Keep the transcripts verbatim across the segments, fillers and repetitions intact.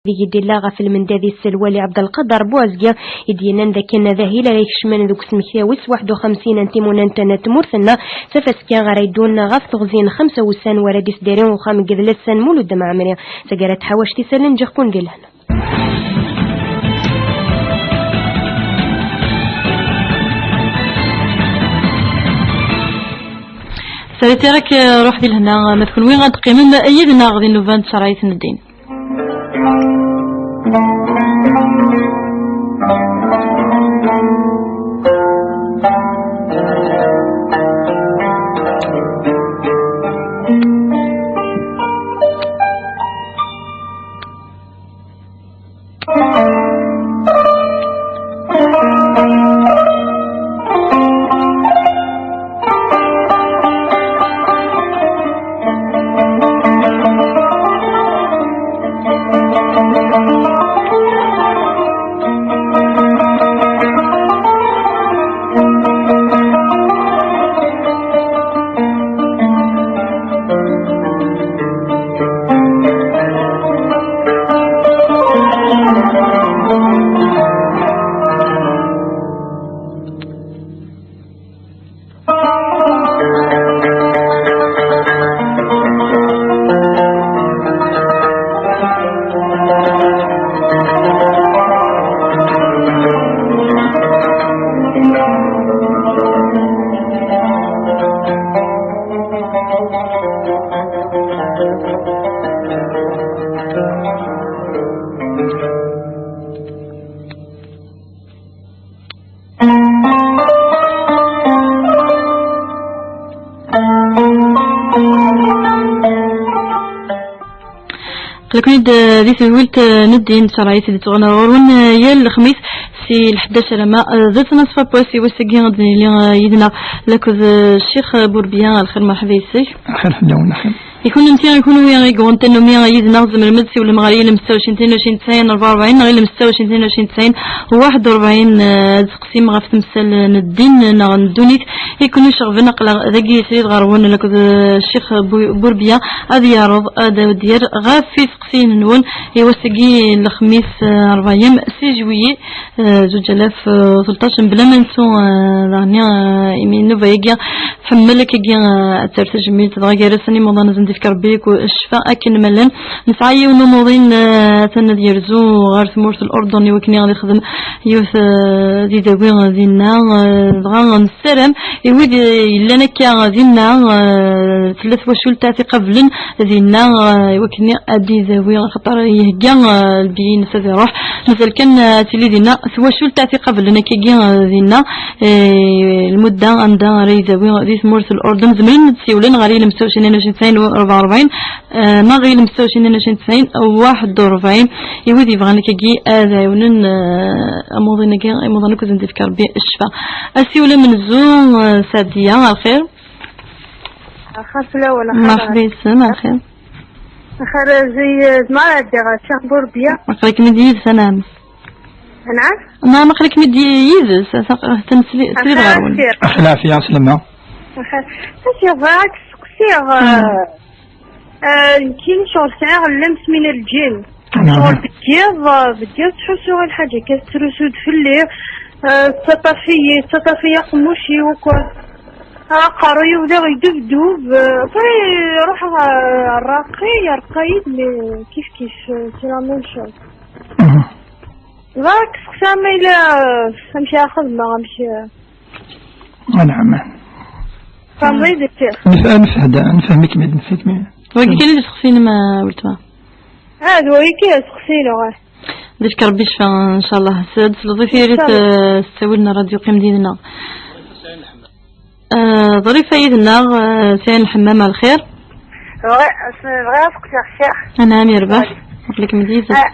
Deg i d-illa ɣef lmendad-is Lwali Ɛebdelqader Buɛezgi, i d-yennan d akken d ahil ara ikecmen deg usmekti wis waḥed u xemsin n timunent n tmurt-nneɣ, tafaska ara yeddun ɣef teɣzi n xemsa wussan wara d-isdari uxxam n yedles n Mulud Mɛemmri. Taggara tḥawact isallen ǧǧiɣ-ken di lehna. Salut, Eric, ruḥ di lehna, ma d kenwi ad teqqimem yid-neɣ di nnuba n tserɛit n ddin. Aql-iken-id, eh, di tedwilt, eh, n ddin, d taṛayt i d-yettɣen ɣur-wen, eh, yal lexmis si lḥdac alamma, eh, d tnaṣfa n wass. I wass-agi ad d-nili, eh, yid-neɣ lakked, eh, Ccix, eh, Burbiya. Lxir, merḥba yes-k. Lxir fell-awen, lxir. I kunnemti, i kunwi i iwwin tannumi yid-neɣ, tzemrem ad d-siwlem ɣer yilem setta u ɛecrin tnin u ɛecrin tesɛin rebɛa u rebɛin neɣ yilem setta u ɛecrin tnin u ɛecrin tesɛin waḥed u rebɛin, eh, ad d-teqsim ɣef temsal n ddin neɣ n ddunit i ken-iceɣben. Aql-aɣ dagi srid ɣer-wen lakked, eh, Ccix Bu-, Burbiya ad yeɛreḍ ad d-yerr ɣef iseqsiyen-nwen i wass-agi n lexmis, eh, rebɛa si juillet, eh, zuǧ alaf u tleṭṭac, mebla ma nettu, eh, daɣen, eh, imi nnuba-agi tḥemmel akkagi, eh, ad terr tajmilt, dɣa gar-asen imuḍan ad sen-d-ifk Rebbi akk ccfa akken ma llan. Nesɛa yiwen umuḍin, eh, atan ad yerzu ɣer tmurt n Lurdun i wakken ad ixdem yiwet, eh, di dawi dinna, eh, dɣa nessaram i wid, eh, yellan akka dinna, eh, tella twacult ad t-iqablen dinna, eh, i wakken ad d-idawi, axaṭer ihegga, eh, lbiyi-ines ad iruḥ. Mazal kan, eh, ad tili dinna twacult ad t-iqablen akkagi, eh, dinna, eh, lmudda anda ara idawi di tmurt n Lurdun. Zemren ad d-siwlen ɣer yilem setta u ɛecrin tnin u ɛecrin tesɛin rebɛa u rebɛin, eh, neɣ yilem setta u ɛecrin tnin u ɛecrin tesɛin waḥed u rebɛin. I wid yebɣan akkagi ad ɛiwnen, eh, amuḍin-agi, imuḍan akk ad sen-d-ifk Rebbi ccfa. Asiwel amenzu, eh, Saɛdiya, lxir. Axir fell-awen, axir. Merḥba yes-m, axir. Axir, zi, eh, zemreɣ ad ɛeddiɣ ɣer Ccix Burbiya? Aql-ikem-id yid-s, anɛam. Anɛam? Anɛam, aql-ikem-id yid-s, atan srid ɣer-wen. Axir, ɛafiya, slama. Axir, bɣiɣ ad k-steqsiɣ, eh, eh, nekkini ccɣel sɛiɣ llam smin lǧin. Ccɣel deg yiḍ, eh, deg yiḍ ttḥussuɣ i lḥaǧa kan tettrusu-d fell-i, eh, tettaṭṭaf-iyi, tettaṭṭaf-iyi aqemmuc-iw akk. Aqerruy-iw diɣ yedubdub, eh, après ruḥeɣ, eh, rraqi, yerqa-yi-d, mais kif kif, eh, c'est la même chose. Mhm. Bɣiɣ ad k-steqsiɣ ma yella, eh, amek ara xedmeɣ, amek, eh, Anɛam. Tfehmeḍ-iyi-d? Nef-, nefhem, nefhem-ikem-id, nefhem-ikem-id. Wagi kan i d-isteqsiyen, ma weltma? Ah, d wagi kan i d-isteqsiyen, uɣal. Ad ifk Rebbi ccfa, ncallah. S-, ad tesleḍ i tiririt, eh, s ttawil n rradyu qqim yid-neɣ. Eh, Ḍrifa yid-neɣ, eh, Sayan Lḥemmam, lxir. Bɣiɣ, bɣiɣ ad steqsiɣ ccix. Anɛam yerbeḥ. Aql-ikem d yid-s. Ah,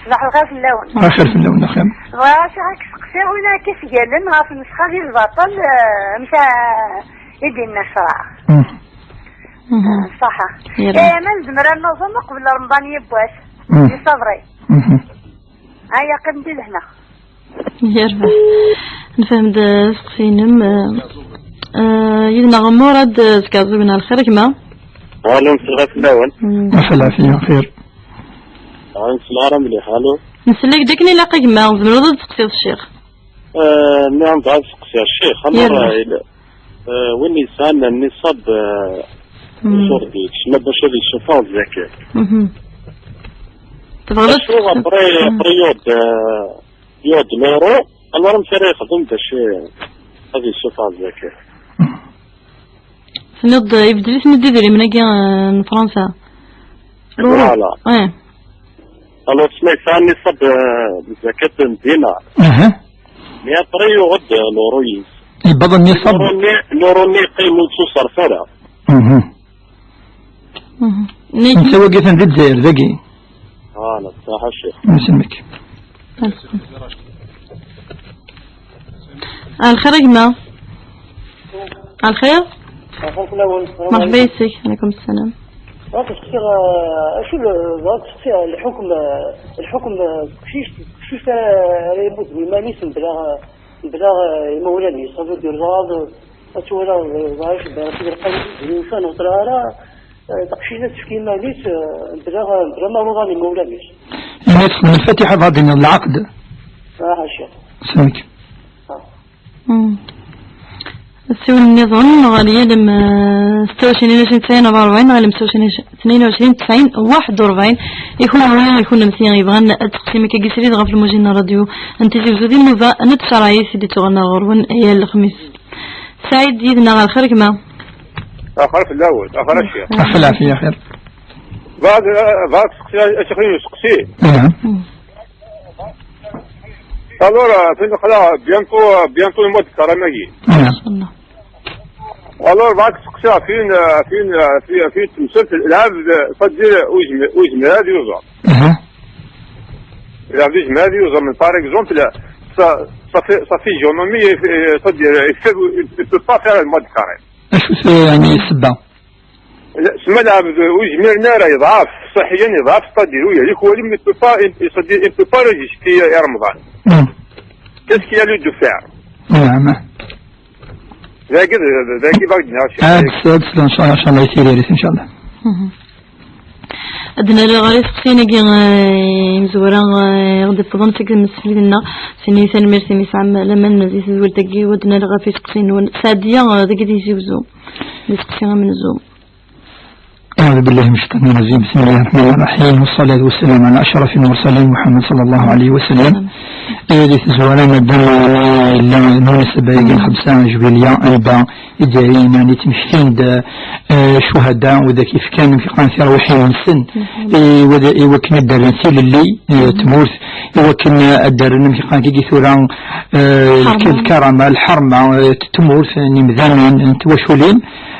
ṣṣbeḥ lxir fell-awen. Lxir fell-awen, axir. Bɣiɣ ad ccix ad k-steqsiɣ win ara k-isgalen ɣef nnesxa di lbaṭel, eh, amek i d-yenna ccreɛ. Mm. Mhm. Eh, ṣaḥa. Yerbeḥ. Eh, ma nezmer ad naẓem uqbel Remḍan yiwwas. Mm. Di ṣṣabri. Mhm. Aya, qqim di lehna. Yerbeḥ. Nefhem-d asteqsi-inem, eh, eh, yid-neɣ Murad, eh, seg Ɛeẓẓug-nneɣ. Lxir a gma? Wa alaikum ssalam fell-awen. Mm. Maca lɛafiya, xir. Ur nesla ara mliḥ, alo. Nsell-ak-d akken ilaq, a gma, tzemreḍ ad d-teqsiḍ ccix. Eh, nniɣ-am-d ad seqsiɣ ccix, amer, eh, il-, eh, win yesɛan nniṣab, eh, mm, uṣur d-yekcem, ma bac ad yessufeɣ zzakir. Mhm. Tebɣiḍ ad acu, après, mm, après yuɣ-d, eh, yuɣ-d l'euro, alors amek ara yexdem bac, eh, ad yessufeɣ zzakir? Tenniḍ-d, eh, ibeddel-iten-id idrimen-agi, eh, n Fransa. L'euro. Voilà. Eh. Alors, ma yesɛa nniṣab, eh, n zzakat n dinar. Aha. Mais après, yuɣ-d, eh, l'euro-is. Yewweḍ nniṣab. L'euro-nni, l'euro-nni yeqqim ur yettuṣerref ara. Mhm. Mhm. Netta wagi atan di Lezzayer, dagi. Voilà, ṣaḥa ccix. Yesselmek. Ɛelxir a gma. Ɛelxir. Ɛelxir fell-awen. Merḥba yis-k. Ɛeleykum ssalam. Bɣiɣ ad seqsiɣ, eh, acu le-, bɣiɣ ad seqsiɣ lḥukm, eh, lḥukm, eh, teqcict, teqcict ara, ara yemmuten iman-is mebla, mebla, eh, imawlan-is. Ça veut dire, bɣiɣ ad, ad twalaḍ, eh, bɣiɣ ad cebbeɣ acu d lqanun i d-yusan, ur ẓriɣ ara, eh, taqcict ad tefk iman-is, eh, mebla, mebla ma ruḍan imawlan-is. Ini-as lfatiḥa, bɣiɣ ad d-iniḍ lɛaqd. Ah, ḥaca. Smek. Mm. Siwel nniḍen, neɣ ad yalem, eh, ستة وعشرين عشرين تسعين أربعة وأربعين, neɣ yalem ستة وعشرين تنين وعشرين تسعين واحد وأربعين. I kunwi, i kunemti yebɣan ad teqsim akka srid ɣef lmujin n ṛṛadyu n Tizi Uzzu di nnuba n tcerɛit i d-ittuɣalen ɣer-wen yal lexmis. Saɛid yid-neɣ, ɛelxir gma. Ɛelxir fell-awen, ɛelxir a ccix. Ɛelxir, ɛelxir. Bɣiɣ, bɣiɣ ad seqsiɣ, ad seqsiɣ. Aha. Mm. Alors, euh, fin de bientôt, euh, bientôt le mois de carême-agi. Voilà. Inchallah. Alors, bɣiɣ ad seqsiɣ fin, euh, fin, euh, fin, fin temsalt, lɛebd, euh, c'est-à-dire, ur yezmir, ur yezmir ad yuẓam. Aha. Lɛebd ur yezmir ad yuẓam, par exemple, sa, sa phy-, sa physionomie, euh, c'est-à-dire, il fait, il peut pas faire le mois de carême. Acu-t, euh, yeɛni, ssebba? Sma lɛebd ur yezmiren ara, yeḍɛef, ṣṣaḥiyan yeḍɛef, c'est-à-dire, ur yelli, il ne peut pas, il, c'est-à-dire, il ne peut pas résister à Ramadan. Hmm. Qu'est-ce qu'il y a lieu de faire? Naam. Dagi, dagi, dagi, dagi, ad, ad, ad, inchallah, inchallah, ad tiririt, inchallah. Mhm. Ad nali ɣer iseqsiyen-agi, eh, imezwura, eh, i ɣ-d-iwwḍen seg tmesfrit-nneɣ. Sini tanemmirt imi tesɛam laman di tedwilt-agi, ad nali ɣef iseqsiyen-nwen. Saɛdiya, eh, dagi di Tizi Uzzu. D iseqsiyen amenzu. أعوذ بالله من الشيطان الرجيم. بسم الله الرحمن الرحيم. والصلاة والسلام على أشرف المرسلين محمد صلى الله عليه وسلم. Eh, di tezwara, madam, eh, yella lmunasabat-agi n xemsa jubilya, anda i d-yerin, yeɛni, ttmektin-d, eh, ccuhada, wid akk yefkan, amek i qqaren, tirwiḥin-nsen, i wad-, i wakken ad d-rren tilelli, eh, tmurt, i wakken, eh, ad d-rren, amek i qqaren, tigi tura, eh, lkarama, lḥerma, eh, n tmurt, n yimdanen, n twaculin,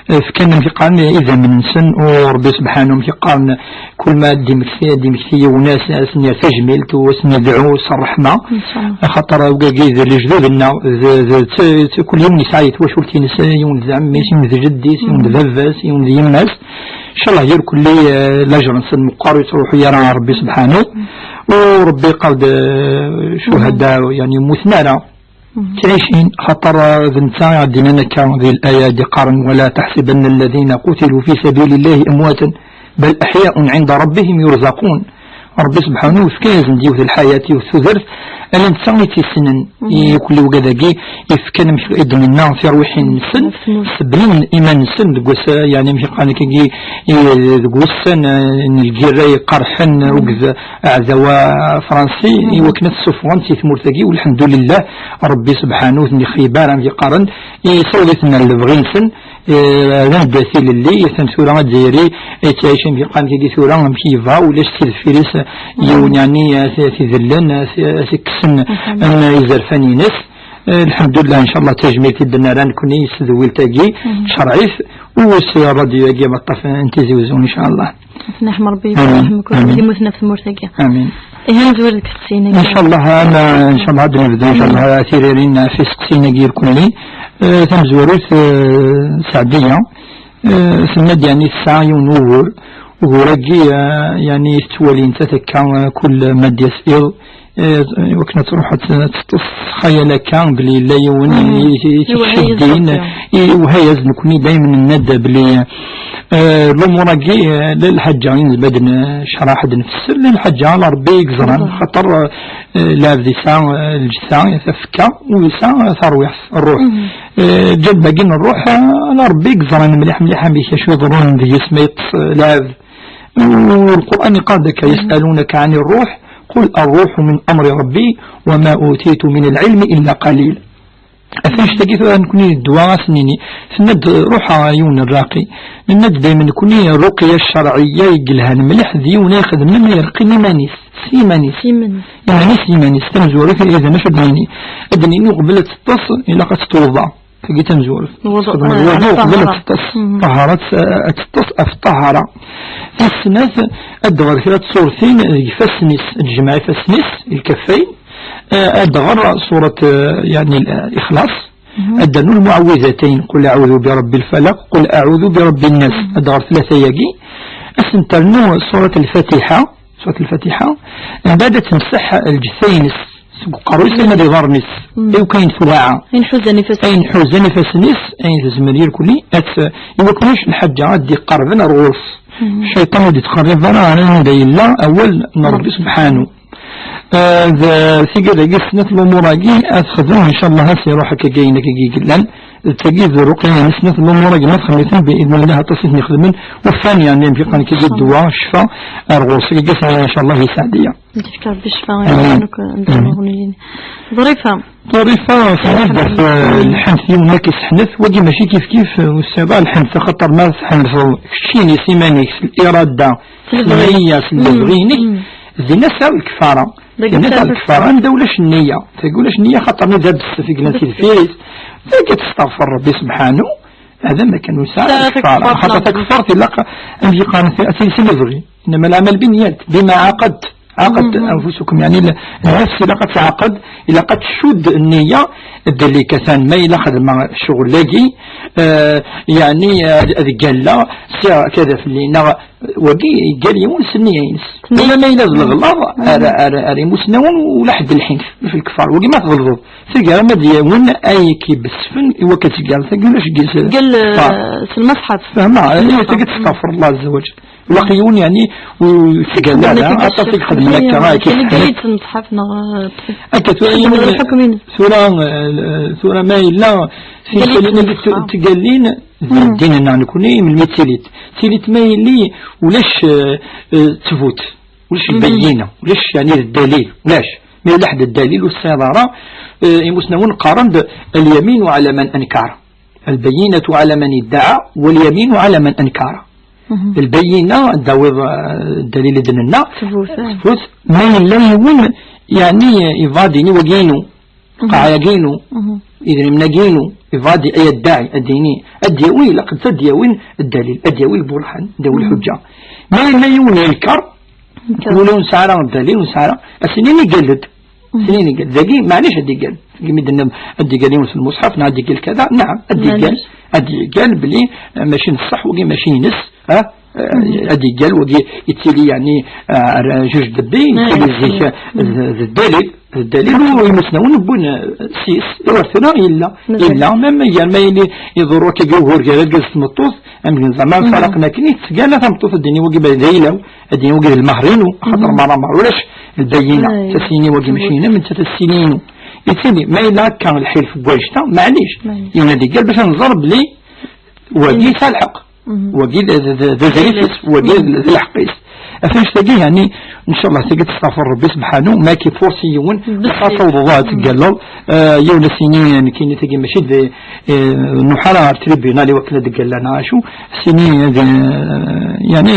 eh, fkan, amek i qqaren, idammen-nsen, u Ṛebbi subḥanahu, amek i qqaren, kul ma d-imekti, d-imekti yiwen, as-, as-nniɣ tajmilt, u as-nniɣ dɛu s ṛṛeḥma. Inchallah. Axaṭer wigagi d lejdud-nneɣ, d, d, d, d, kul yiwen yesɛa di twacult-ines, yiwen d ɛemmi-s, yiwen d jeddi-s, yiwen d baba-s, yiwen d yemma-s. Inchallah, irkelli, eh, lajer-nsen meqqer, ur yettruḥu ara ɣer Ṛebbi subḥanahu. U Ṛebbi yeqqar-d, eh, ccuhada, yeɛni, ur mmuten ara. Ttɛicin, xaṭer d netta i ɣ-d-yennan akka di laya i d-iqqaren: ولا تحسبن الذين قتلوا في سبيل الله أمواتا بل أحياء عند ربهم يرزقون. Ṛebbi subḥanahu yefka-yasen-d yiwet n lḥayat, yiwet n tudert, ala netta i tt-yessnen. I kulli wigad-agi yefkan, amek i d-nenna, tirwiḥin-nsen, seblen iman-nsen deg wass, yeɛni, amek i qqaren akkagi, i, deg wussan, eh, n lgirra iqerḥen, akked aɛdaw afransi, i wakken ad t-ssufɣen si tmurt-agi, u lḥemdulillah, Ṛebbi subḥanahu ur ten-ixeyyeb ara, amek i qqaren, yessaweḍ-iten ar lebɣi-nsen, eh, rran-d tilelli, atan tura Azzayri, yettɛic, amek i qqaren akkagi tura, amek i yebɣa, ulac si deffir-is yiwen, yeɛni, ad t-, ad t-idellen, ad t-, ad t-ikksen izerfan-ines. Eh, lḥemdulillah, inchallah, tajmilt i d-nerra nekni s tedwilt-agi, tcerɛit, u s ṛṛadyu-agi ameṭṭaf n Tizi Uzzu, inchallah. Ad t-nḥem Ṛebbi, amin, yefhem-ik, amin, d imuten ɣef tmurt-agi. Amin. Ihi, ad nezwir deg iseqsiyen-agi. Inchallah, ama, inchallah, ad nebdu, inchallah, tiririn ɣef iseqsiyen-agi irkelli. Eh, tamezwarut, eh, Saɛdiya, eh, tenna-d, yeɛni, tesɛa yiwen n wugur. Ugur-agi, eh, yeɛni, tettwali nettat akka, eh, kul ma d-yas iḍ, eh, iwakken ad truḥ ad t-, ad teṭṭef xayal akka, belli yella yiwen i, i, i, iwehha-yas, ittceddin, i, iwehha-yas. Nekni daymen nenna-d belli, Eh, lumuṛ-agi, eh, la lḥaǧa i nezmer ad necreḥ, ad nfesser, la lḥaǧa ala Ṛebbi i yeẓran, xaṭer, eh, lɛebd yesɛa, eh, lǧetta, tafekka, u yesɛa tarwiḥt, ṛṛuḥ. Eh, lǧanb-agi n ṛṛuḥ, eh, ala Ṛebbi i yeẓran mliḥ, mliḥ amek acu iḍerrun deg-s ma yeṭṭes, eh, lɛebd. U Lqur'an iqqar-d akka, يسألونك عن الروح، قل الروح من أمر ربي وما أوتيتم من العلم إلا قليلا. Atan annect-agi tura nekni d ddwa ad s-nini. Tenna-d, ruḥeɣ ɣer yiwen n rraqi. Nenna-d daymen nekni rruqya ccerɛiyya i yelhan mliḥ d yiwen ay ixedmen, irqi iman-is, s yiman-is. S yiman-is. Iman-is, s yiman-is. Tamezwarut, ihi d acu ad d-nini? Ad d-nini uqbel ad teṭṭes, ilaq ad tettwuḍa. Tagi tamezwarut. Lwuḍu, teṭṭes, ah, uqbel ad teṭṭes. Mhm. Ṭaharat, eh, ad teṭṭes ɣef ṭṭahara. Tis snat, ad d-tɣer kra n tsurtin deg ifassen-is, ad tejmeɛ ifassen-is, lkaffayn, eh, ad d-tɣer surat, eh, yeɛni, eh, Lixlaṣ, ad d-ternu lmuɛwidatayn, qul aɛudu bi rabbil falaq, qul aɛudu bi rabbin nas, ad d-tɣer tlata-yagi, ad sen-ternu surat Lfatiḥa, surat Lfatiḥa, mbeɛd ad temseḥ lǧetta-ines, seg uqerru-is arma d iḍarren-is, i wakken twaɛa. Ayen ḥuzan ifassen. Ayen ḥuzan ifassen-is, ayen tezmer irkelli, ad t-, i wakken ulac lḥaǧa ad d-iqerben ar ɣur-s. Cciṭan ur d-ittqerrib ara ar anda yella awal n Ṛebbi subḥanu. Eh, d tigad-agi, snat lumuṛ-agi, ad texdem, ncallah, ad s-iruḥ akka ayen akka i yellan. D tagi d rruqya n snat lumuṛ-agi, ma texdem-iten, bi idnillah, aṭas i ten-ixedmen, ufan, yeɛni, amek i qqaren, akka ddwa, ccfa, ar ɣur-s, akka, ncallah, yesɛed-iyi. Ad d-yefk Ṛebbi ccfa, amin. Ḍrifa. Ḍrifa, tɛeddaḍ, eh, lḥenf yiwen akk iseḥnef, wagi mačči kif kif, eh, usiḍa lḥenf, axaṭer ma tḥenfeḍ keččini s iman-ik, s lirada, s lniyya, s lebɣi-inek, dinna tesɛiḍ lkefara. Dinna tesɛiḍ lkefara, anda ulac nniya. Tagi ulac nniya, xaṭer nniya d abessef i yellan si deffir-is. Tagi ad testeɣfer Ṛebbi subḥanu, hada ma kan ur tesɛiḍ lkefara. Xaṭer takefart ilaq, amek i qqaren, atan s lebɣi. Innama leɛmal binniyat, bima ɛaqadt. Ɛaqadt anfusakum, yeɛni, l-, nnefs ilaq ad teɛqed, ilaq ad tcudd nniya, belli katan ma yella xedmeɣ ccɣel-agi, eh, yeɛni, eh, ad, ad ggalleɣ, sɛiɣ kada fell-i, neɣ wagi, yeggal yiwen s nniya-ines. Wala ma yella d leɣlaḍ, ar, ar, ar imusnawen, ula ḥedd lḥinf, ɣef lkefar. Wagi ma tɣelḍeḍ, taggara ma d-yawen ay k-ibessfen, i wakka tggal, tagi ulac deg-s. Tgall, eh, s lmeṣḥaf. Fehmeɣ, eh, tagi testaɣfir Allah azza wa jal. Ilaq yiwen, yeɛni, ur yettgalla ara, aṭas i ixedmen akka, akka. Akka tura yiwen, tura, tura ma yella, tikkallin, d ddin-nneɣ nekni, melmi ttilit. Ttilit ma yelli, ulac, eh, eh, ttbut, ulac lbayyina, ulac, yeɛni, d ddalil, ulac. Ma yella ḥedd ddalil ur tesɛiḍ ara, eh, imusnawen qqaren-d, اليمين على من أنكر. البينة على من ادعى واليمين على من أنكر. Lbayyina, ad d-tawiḍ, eh, ddalil i d-nenna. Tfut, ah. Tfut, ma yella yiwen, yeɛni, ibɣa ad d-yini wagi inu, lqaɛa-agi inu, idrimen-agi inu, ibɣa ad d-, ay addaɛi, ad d-yini, ad d-yawi, ilaq ad d-yawin ddalil, ad d-yawi lburhan, ad d-yawi lḥuǧǧa. Ma yella yiwen yenker, wala ur nesɛi ara ddalil, ur nesɛi ara, ad s-nini gall-d. Snin i yeggan. Dagi, maɛlic ad d-yeggan. Dagi mi d-nnem ad d-yeggan yiwen s lmuṣḥaf, neɣ ad d-yeggan kada, neɛam, ad d-yeggan. Ad d-yeggan belli, eh, mačči n ṣṣeḥ, wagi mačči ines, ha? Eh, ad d-yeggan, wagi yettili, yeɛni, eh, ar juj debbi, yettili zik, eh, d, d ddalil, d ddalil, u imusnawen wwin, eh, s-is, i war tura yella, yella, même yerna yili iḍurru akka ugur gar argaz d tmeṭṭut, am gen zaman faraqen akken, i tettgalla tameṭṭut ad d-tini wagi d ayla-w, ad d-yini wagi d lmehr-inu, axaṭer merra merra ulac lbayyina. Tasini wagi mačči inu, am netta tasini inu. Yettili, ma yella akka lḥilf n wannect-a, maɛlic. Yiwen ad d-yeggal bac ad nẓer belli wagi yesɛa lḥeqq. Wagi d, d, d, d azrif-is, wagi d, d lḥeqq-is. Ɣef annect-agi, yeɛni, ncallah, tagi testaɣfir Rebbi subḥanu, ma k-ifursi yiwen, xas tawḍeḍ ad teggalleḍ, eh, yiwen ad s-yini, nekkini tagi mačči d, eh, nruḥ ara ɣer tribunal i wakken ad d-ggalleɣ neɣ acu, ad s-yini, eh, yeɛni,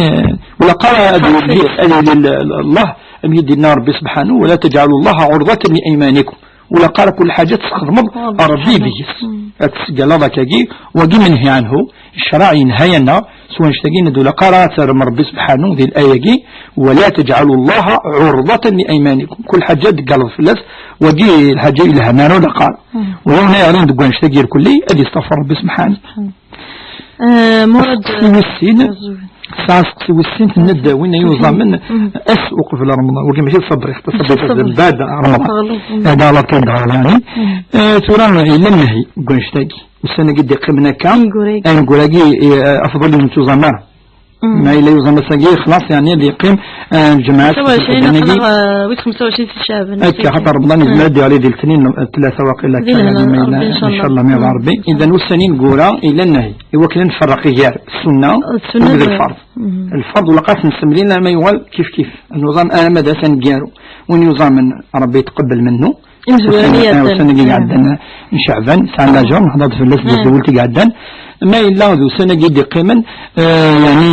ur ilaq ara ad yili, ad yili l-, l-, Allah, am i d-yenna Rebbi subḥanu, ولا تجعلوا الله عرضة لأيمانكم. Ur ilaq ara kul ḥaǧa ad tesxedmeḍ Ṛebbi deg-s. Ad tesseggaleḍ akkagi, wagi menhi anhu, ccṛeɛ yenha-yaneɣ, s wannect-agi, ur ilaq ara ad terrem Ṛebbi subḥanu di laya-agi, ولا تجعلوا الله عرضة لأيمانكم. Kul ḥaǧa ad teggalleḍ fell-as, wagi lḥaǧa yelhan ara ur ilaq ara. Wa yiwen ay yeɣran deg wannect-agi irkelli, ad yesteɣfer Ṛebbi subḥanu. Eh, Murad, wis sin, Tesɛa aseqsi wis sin, tenna-d win ay yuẓamen ass uqbel Remḍan. Wagi mačči d ṣṣabriḥ, d ṣṣabriḥ mbeɛd Remḍan. Hada ɣlad kan dɣa, yeɛni. Eh, tura yella nnahi deg wannect-agi. Ussan-agi d-iqqimen akka, aneggura-agi, eh, afḍal ur nettuẓam ara. Ma yella yuẓam ass-agi, xlaṣ, yeɛni ad yeqqim, eh, lǧemɛa. Xemsa u ɛecrin, aql-aɣ, eh, wid xemsa u ɛecrin si Caɛban. Akka, xaṭer Remḍan yezmer ad d-yeɣli di letnin, tlata waqila akka, yeɛni ma yella, incallah, ma iṛḍa Ṛebbi. Idan ussan ineggura yella nnahi. I wakken ad nferreq gar ssunna akked lferḍ. Lferḍ ur ilaq ad t-nessemlil alamma yuɣal kif kif. Nuẓam alamma d ass aneggaru. Win yuẓamen, Ṛebbi yetqebbel menhu. Imezwura-nni iɛeddan. Ussan-agi iɛeddan n Caɛban, sɛan lajer, nehḍer-d fell-as di tdawelt i iɛeddan. Ma yella d ussan-agi d-iqqimen, eh, yeɛni,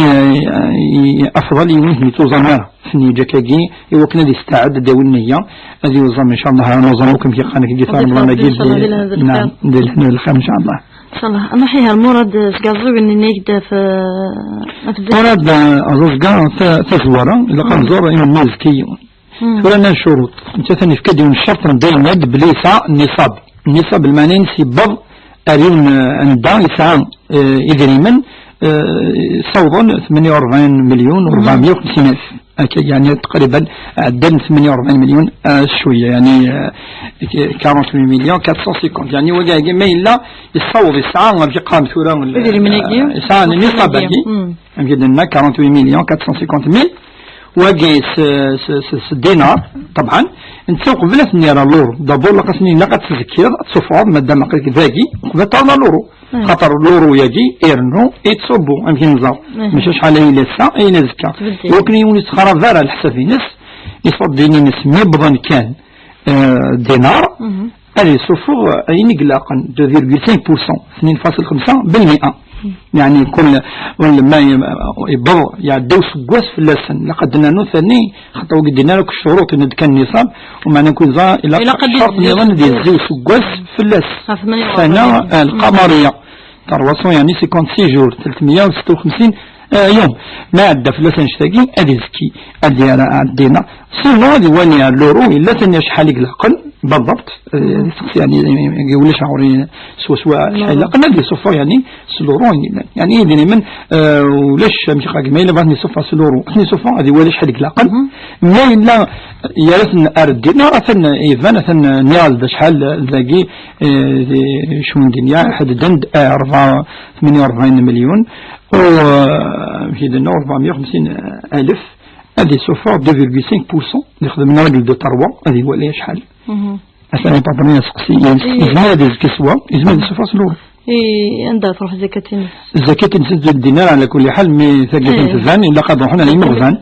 eh, afḍal i win ur yettuẓam ara. Ad t-yeǧǧ akkagi, i wakken ad yesteɛd, ad d-yawi nniya, ad yuẓam, incallah, ad nuẓam akk amek iqqan akkagi, di Remḍan-agi, di lehna d lxir, incallah. Incallah. Nruḥ ihi ar Murad seg Iɛeẓẓugen-nni i yedda ɣef, ɣef Murad, eh, aẓeẓga ta-, tazwara, ilaq ad nẓer ayen n uzekki. Tura llan ccuruṭ. Netta atan yefka-d yiwen ccerṭ n dayma d belli yesɛa nniṣab. Nniṣab lmeɛna-ines yewweḍ ar yiwen, eh, anda yesɛa, eh, idrimen, eh, ssawḍen tmenya u rebɛin milyun u rebɛemya u xemsin alef. Akka, yeɛni, taqriban, ɛeddan tmenya u rebɛin milyun, eh, s cwiya, yeɛni, eh, quarante-huit millions quatre cent cinquante. Yeɛni, wagi, ma yella yessaweḍ, yesɛa, amek yeqqar tura, idrimen-agi, eh, yesɛa nniṣab-agi. Amek i d-nenna, quarante-huit millions quatre cent cinquante mille. Wagi s, s, s, s dinar, ṭebɛen, netta uqbel ad ten-yerr ɣer l'euro. D'abord, ilaq ad ten-, ilaq ad tzekkiḍ, ad tsuffɣeḍ, madam aql-ik dagi, uqbel ad terreḍ ɣer l'euro. Xaṭer l'euro-yagi irennu, yettṣubbu, amek i nẓer. Mačči acḥal ay yella ass-a, ay yella azekka. Iwakken yiwen ur yettxarab ara leḥsab-ines, ifeḍ ddin-ines mi wwḍen kan, eh, dinar, ad yessuffeɣ ayen i ilaqen, deux virgule cinq pour cent, tnin faṣil xemsa belmi'a. Yeɛni kul, kul ma y-, yewweḍ, iɛedda useggas fell-asen. Ilaq ad d-nernu tani, xaṭer ur d-yenni ara akk ccuruṭ, yenna-d kan nniṣab, u meɛna kul ẓa, ilaq ccerṭ nniḍen ad yezzi useggas fell-as. Ssana, eh, lqamariya. Trois cents, yeɛni cinquante-six jours, tretmeyya u setta u xemsin, eh, yum. Ma iɛedda fell-as annect-agi, ad izekki, ad yerr, ad d-yenna. Sinon, ad iwali ar l'euro, yella tani acḥal i ilaqen, بالضبط, eh, yeɛni, ulac ɣur-i swaswa acḥal i ilaqen, ad yessuffeɣ, yeɛni, s l'euro, yeɛni, idrimen, eh, ulac, amek i qqaren, ma yella bɣa ad ten-yessuffeɣ s l'euro, ad ten-yessuffeɣ, ad iwali acḥal i ilaqen. Ma yella yerra-ten ar dinar, atan iban, atan nniɣ-d acḥal dagi, eh, di cwi n dunya, ḥedden-d, eh, rebɛa, tmenya u rebɛin milyun, u, eh, amek i d-nenna, u rebɛemya u xemsin alef, ad yessuffeɣ deux virgule cinq pour cent, yexdem une règle de trois, ad iwali acḥal. Atan apapri aseqsi, yezmer ad izekki s wa, yezmer ad yessuffeɣ s l'euro. I anda tṛuḥ zzakat-ines? Zzakat-ines ad d-ddin ara, ɛla kulli ḥal, mi tagi tban, ilaq ad ruḥen ar imeɣban.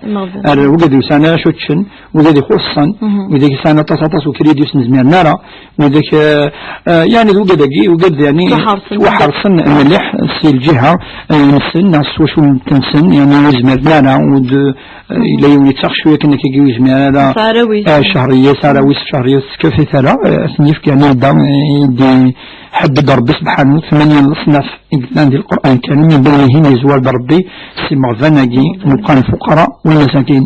Ar wigad ur sɛan ara acu ččen, wigad ixuṣṣen, wigad yesɛan aṭas, aṭas n ukridyus ur zmiren ara, wigad, eh, eh, yeɛni d wigad-agi, wigad, yeɛni, ttwaḥerṣen mliḥ si lǧiha, eh, nsen, neɣ s twacult-nsen, yeɛni ur zmiren ara, ur d-, eh, yella yiwen yettaɣ cwiya kan akkagi ur yezmir ara, eh, cehriya, s ara wis cehriya ur tettkafi ara, eh, ad ten-yefk, yeɛni, da, eh, di Ḥedded Ṛebbi subḥanu tmanya n leṣnaf i yellan di Lqur'an Lkarim, min baynihim yezwar-d Ṛebbi s imeɣban-agi, meqqar lfuqara wala lmasakin.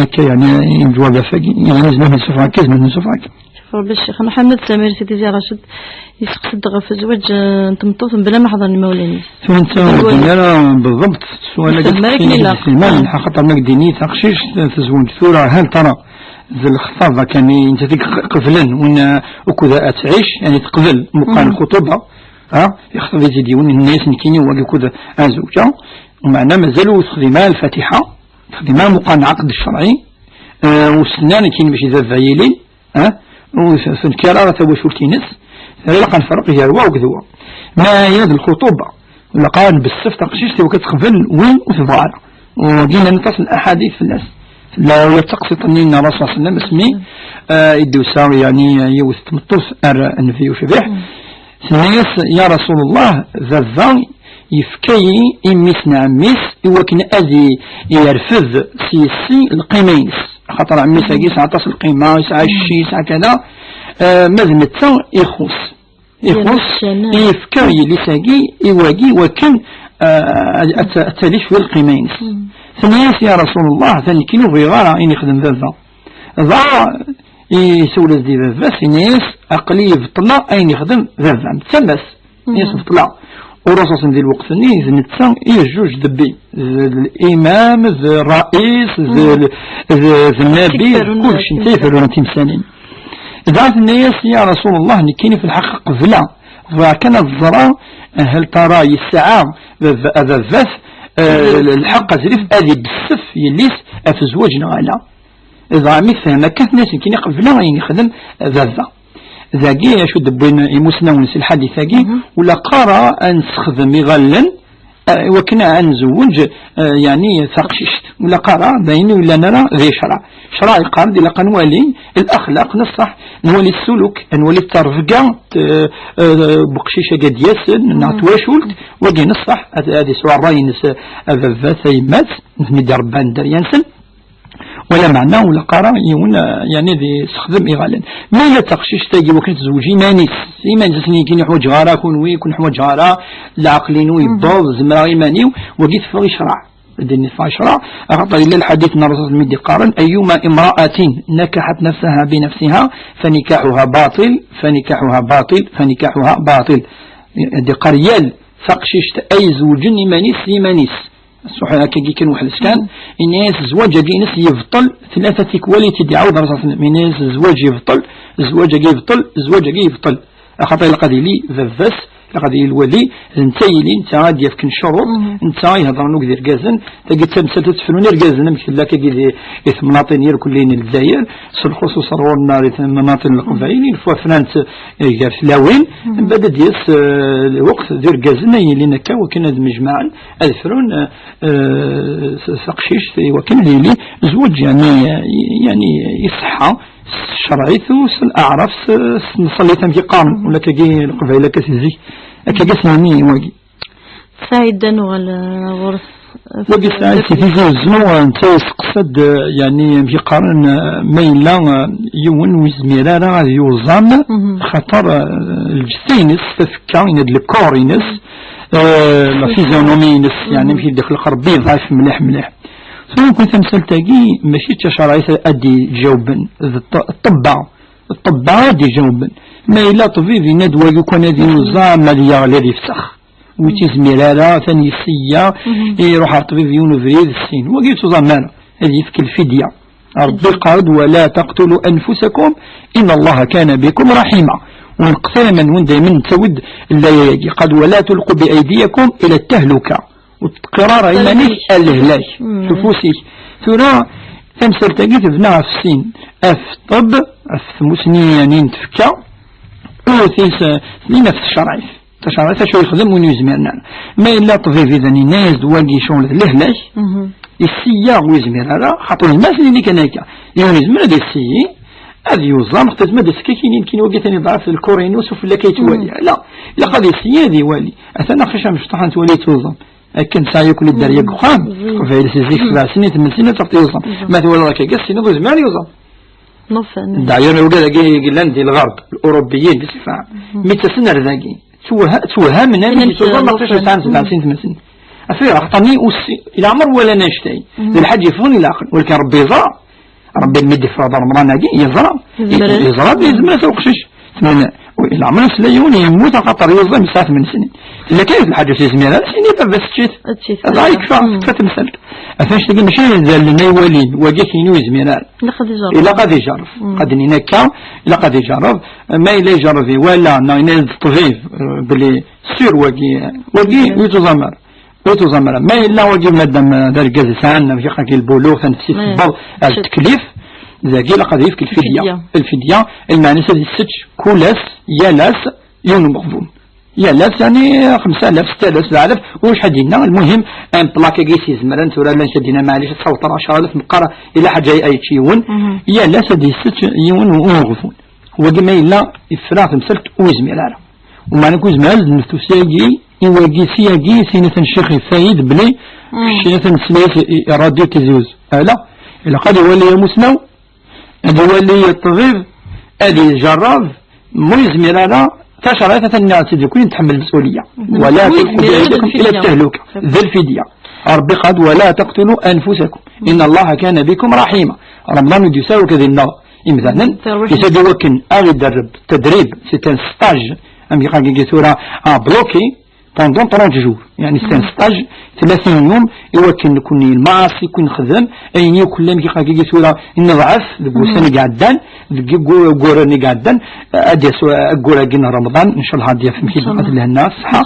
Akka, yeɛni, i lǧwab ɣef wagi, yeɛni, nezmer ad nessufeɣ akka, nezmer ad nessufeɣ akka. Ṛebbi Ccix Mḥemmed Samir Sidi Zi Racid yesseqsi-d ɣef zzwaǧ, eh, n tmeṭṭut mebla ma ḥeḍren imawlan-is. Tura netta ur d-yenni ara بالضبط sswal-agi. Yefhem ara akken ilaq. Yefhem ara, xaṭer ma k-d-yenni taqcict tezweǧ tura, hal tara d lexṭaba kan i netta i iqeblen win, uh, ukud ad tɛic, yeɛni teqbel meqqar lxuṭuba, ha, yexṭeb-itt-id yiwen, yenna-yas nekkini wagi ukud ad zewǧeɣ, meɛna mazal ur texdim ara lfatiḥa, texdim ara meqqar lɛaqd ccerɛi, uh, ur s-tenna ara nekkini mačči d baba yili, ha, ur s-, ur tenkir ara tawacult-ines, terra ilaq ad nferreq gar wa akked wa. Ma aya d lxuṭuba, ilaq ad nbessef taqcict i wakken ad teqbel win ur tebɣa ara. Wagi llan aṭas n laḥadit fell-as. Tella ula d taqsiṭ-nni n Ṛṛasul ṣalla Llahu ɛalayhi wa sallam asmi, eh, i d-tusa, yeɛni, yiwet n tmeṭṭut ar Nnbi ucbiḥ. Tenna-yas, ya Rasul Llah, baba yefka-yi i mmi-s n ɛemmi-s i wakken ad i-, yerfed s yessi lqima-ines. Axaṭer ɛemmi-s-agi yesɛa aṭas n lqima, yesɛa cci, yesɛa kada, eh, ma d netta ixuṣ. Ixuṣ, yefka yelli-s-agi i wagi wakken, ah, ad, ad, ad tali cwiya lqima-ines. Tenna-yas, ya Rasul Llah, atan nekkini ur bɣiɣ ara ayen ixdem baba. Dɣa isawel-as-d i baba-s, yenna-yas, aql-i beṭleɣ ayen ixdem baba-m. D tama-s. Yenna-yas, beṭleɣ. Ur aṣaṣen di lweqt-nni, d netta i d juj debbi, d limam, d ṛṛais, d, d, d nnabi, d kullec, netta i ferrun timsanin. Dɣa tenna-yas: "Ya Rasul Allah, nekkini fi lḥeqq qebleɣ, bɣiɣ kan ad ẓreɣ hal tara yesɛa bab-, baba-t, eh, lḥeqq azrif ad ibessef yelli-s ɣef zzwaǧ neɣ ala." Dɣa mi tefhem akka, tenna-yas: "Nekkini qebleɣ ayen yexdem baba." Dagi acu d-wwin imusnawen si lḥadit-agi, ur ilaq ara ad nessexdem iɣallen, eh, i wakken ad nzewweǧ, eh, yeɛni taqcict. Ur ilaq ara, d ayen ur yellan ara di ccṛeɛ. Ccṛeɛ yeqqar-d ilaq ad nwali laxlaq n ṣṣeḥ, nwali ssuluk, nwali ttrebga, t-, eh, n uqcic-agi ad d-yasen, neɣ twacult, wagi n ṣṣeḥ, ad, ad yesɛu ṛṛay-ines, eh, baba-t, tayemmat, nutni d-iṛebban dderya-nsen. Wala meɛna, ur ilaq ara yiwen, eh, yeɛni ad yessexdem iɣallen. Ma yella d taqcict-agi wakken tezweǧ iman-is, iman-is asen-yeggin: "Ur ḥwaǧeɣ ara kunwi, ur ken-ḥwaǧeɣ ara, leɛqel-inu yewweḍ, zemreɣ iman-iw", wagi teffeɣ i ccṛeɛ. Din teffeɣ i ccṛeɛ, axaṭer yella lḥadit n Ṛṛasul mi d-iqqaren: "Ayyuma imra'atin nakaḥat nafsaha bi nafsiha, fa nikaḥuha baṭil, fa nikaḥuha baṭil, fa nikaḥuha baṭil." D-iqqar yal taqcict ay izewǧen iman-is s yiman-is. Ṣṣuḥ akkagi kan weḥd-s kan, ini-as zzwaǧ-agi-ines yebṭel, tlata tikwal i tt-id-iɛawed Ṛṛasul, ini-as zzwaǧ yebṭel, zzwaǧ-agi yebṭel, zzwaǧ-agi yebṭel. Axaṭer ilaq ad yili baba-s, ilaq ad yili lwali, d netta yili, netta ad d-yefken ccuruṭ, netta ihedṛen akked irgazen, tagi d tamsalt ad tefrun irgazen, amek tella akkagi di, di temnaḍin irkelli n Lezzayer, s lxuṣuṣ ar ɣur-neɣ di temnaḍin n Leqbayel, ilef wafran-tt, eh, gar tlawin, mbeɛd ad d-yas, eh, lweqt d irgazen ay yilin akka, wakken ad mjemɛen, ad frun, eh, eh, s-, taqcict, i wakken ad yili zzwaǧ, yeɛni, yeɛni iṣeḥḥa s tcerɛit u s leɛraf, s, s tneṣlit, amek i qqaren, ula akkagi Leqbayel akka si zik, akkagi s-, wagi. Saɛid, ad nuɣal, eh, ɣur-s. Wagi Saɛid, si Tizi Uzzu, eh, netta yesteqsa-d, eh, yeɛni, amek i qqaren, eh, ma yella, eh, yiwen ur yezmir ara ad yuẓam, xaṭer, eh, lǧetta-ines, tafekka, yenna-d le corps-ines, eh, la physionomie-ines, yeɛni, amek i d-ixleq Ṛebbi, ḍɛif mliḥ, mliḥ. Tura, nekkni tamsalt-agi, mačči d tacerɛit ad d-iǧawben, d ṭ-, ṭṭebba, ṭṭebba ad d-iǧawben. Ma yella ṭṭbib, yenna-d wagi kan ad yuẓam, ad yeɣli, ad yefsex. Ur yettizmir ara, atan yesya, iruḥ ar ṭṭbib yiwen ubrid, sin. Wagi ur yettẓam ara, ad yefk lfidya. Ṛebbi yeqqar-d: "ولا تقتلوا أنفسكم إن الله كان بكم رحيما." Ur neqtil iman-nwen, daymen nettawi-d llaya-agi. Qal: "ولا تلقوا بأيديكم إلى التهلكة." Ur teqqiṛ ara iman-ik ar lehlak, s ufus-ik. Tura, tamsalt-agi tebna ɣef sin, ɣef ṭṭebb, ɣef tmusni, yeɛni, n tfekka, u tis-, tnin ɣef tcerɛit. Tacerɛit acu yexdem win ur yezmiren ara? Ma yella ṭṭbib idan yenna-yas-d wagi ccɣel d lehlak, yessiya ur yezmir ara, xaṭer yezmer ad s-nini kan akka. Yiwen yezmer ad yessiyi, ad yuẓam, xaṭer yezmer ad d-iskak, inin kan wagi atan iḍɛef lkur-inu, s ufella kan yettwali. La, ilaq ad yessiyi ad iwali. Atan aqcic amecṭuḥ ad nettwali yettuẓam. Akken tesɛa yakk dderya deg uxxam, Leqbayel si zik sebɛa snin, tmen snin ad tt-yuẓam. Ma twalaḍ akka, gas siniḍ ur yezmir ad yuẓam. D'ailleurs, wigad-agi yellan di lɣerb, Lurubiyin, di ṣṣifa, mi ttasen ar dagi, ttweh-, ttwehhamen amek yettuẓam aqcic yesɛan sebɛa snin, tmen snin. Affaire, axaṭer-nni, leɛmer walan annect-a. D lḥaǧa yeffɣen i leɛqel. Walakin Ṛebbi yeẓra. Ṛebbi mi d-ifreḍ Remḍan-agi, yeẓra. Yeẓra, yezmer ad uqcic. Tmen, leɛmer yesla yiwen yemmut axaṭer yuẓam yesɛa tmen snin. Tella kan lḥaǧa ur yezmir ara, sini baba-s tečč-it. Dɣa yekfa, tekfa temsalt. Atan tagi mačči d allen ay walin, wagi akken ur yezmir ara. Ilaq ad ijerreb. Ilaq ad ijerreb. Qad nini akka, ilaq ad ijerreb. Ma yella ijerreb iwala, neɣ yenna-d ṭṭbib, eh, belli sûr wagi, wagi ur yettuẓam ara. Ur tuẓam ara. Ma yella wagi madam, eh, d argaz yesɛan, amek iqqar-agi, lbuluɣ, tanefsit tewweḍ ar tteklif, dagi ilaq ad yefk lfidya. Lfidya. Lfidya, lmeɛna-s ad yessečč kul ass, yal ass, yiwen n umeɣbun. Yal ass, yeɛni, xemsa alaf, setta alaf, sebɛa alaf, ulac ḥedd yenna, lmuhim, un plaque-agi i s-yezemren, tura llan ḥedd yenna, maɛlic, ad tḥawteḍ ɛecra alaf, meqqar, yella ḥaǧa ay yečč yiwen. Yal ass ad yessečč yiwen n umeɣbun. Wagi ma yella, yefra tamsalt, ur yezmir ara. Umeɛna ur yezmir ara, d nneftus-agi, i wagi, s yagi, sin atan ccix ifayed belli kečč atan tesla-yas i, i ṛṛadyu Tizi Uzzu. Ala, ilaq ad iwali amusnaw, ad iwali ṭṭbib, ad ijerreb, ma ur yezmir ara, tacerɛit atan nniɣ-tt-id, nekkni nitḥemmel lmesuliyya. Wala tulqu bi aydikum ila ttahluka. D lfidya. Ṛebbi qal: "ولا تقتلوا أنفسكم إن الله كان بكم رحيما." Remḍan ur d-yusi ara ad yenɣ imdanen, yusa-d i wakken ad iderreb tadrib, c'est un stage, amek iqqar-agi tura, à bloquer, pendant trente jours, يعني c'est un stage ثلاثين يوم, i wakken nekkni lmaɛaṣi i nexdem, ayen yakk llan kif akka tura neḍɛef deg wussan i iɛeddan, deg igu-, iwuran i iɛeddan, ad d-yas ayyur-agi n Remḍan, ncallah ad d-yaf mkid lehna, ṣṣeḥḥa,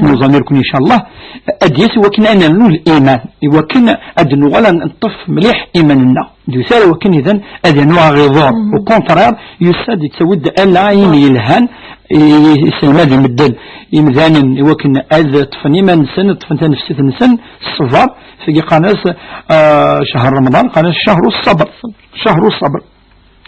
nuẓam irkun ncallah, ad d-yas i wakken ad nernu liman, i wakken ad nuɣal ad neṭṭef mliḥ iman-nneɣ. D usaru akken idan ad yernu aɣiḍur. Au contraire, yusa-d yettawi-d ala ayen yelhan i, i iselmad i medden, imdanen, i wakken ad ṭṭfen iman-nsen, ad ṭṭfen tanefsit-nsen, ṣṣber, tagi qqaren-as, ah, cahar Remḍan, qqaren-as cahru ṣṣabr. Cahru ṣṣabr.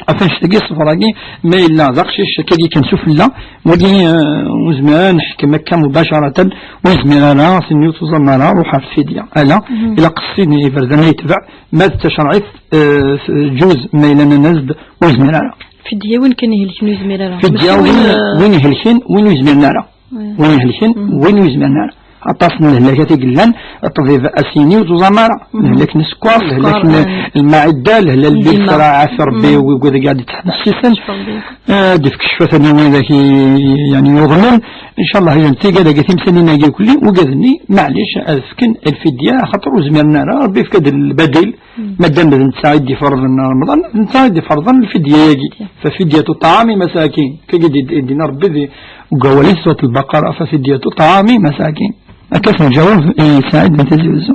Ɣef annect-agi, ṣṣber-agi, ma yella d aqcic, akkagi kan sufella, wagi, ah, ur nezmir ara neḥkem akka mubacaratan, ur nezmir ara, s-nni ur tuẓam ara, ruḥ ar fidya. Ala, ilaq ṣṣin iberdan ay yetbeɛ, ma d tacerɛit, eh, ǧuz ma yella nnan-as-d ur yezmir ara. Fidya win kan ihelken ur yezmir ara. Fidya mačči win, win, eh, win ihelken, win ur yezmiren ara. Win ihelken, win ur yezmiren ara. Aṭas n lehlakat i yellan, ṭṭbib a s-yini ur tuẓam ara. Lehlak n sskeṛ, lehlak n lmaɛidda, lehlak n lbifra, ɛafi Rebbi, wigad i qɛed yettḥessisen. Eh, ad d-ifk ccfat-nni widak i, yani, yuḍnen. Ncallah, yan tigad-agi timsanin-agi kulli, ugad-nni, maɛlic, ad fken lfidya, axaṭer ur zmiren ara, Rebbi yefka-d lbadil. Madam d netta i d-iferḍen Remḍan, d netta i d-iferḍen lfidya-agi. Fa fidyatu ṭɛami masakin. Kagi d-, d-, d-yenna Rebbi di, deg wawal-is, surat Lbaqara, fa fidyatu ṭɛami masakin. Akka s-nǧaweb i Saɛid n Tizi Uzzu.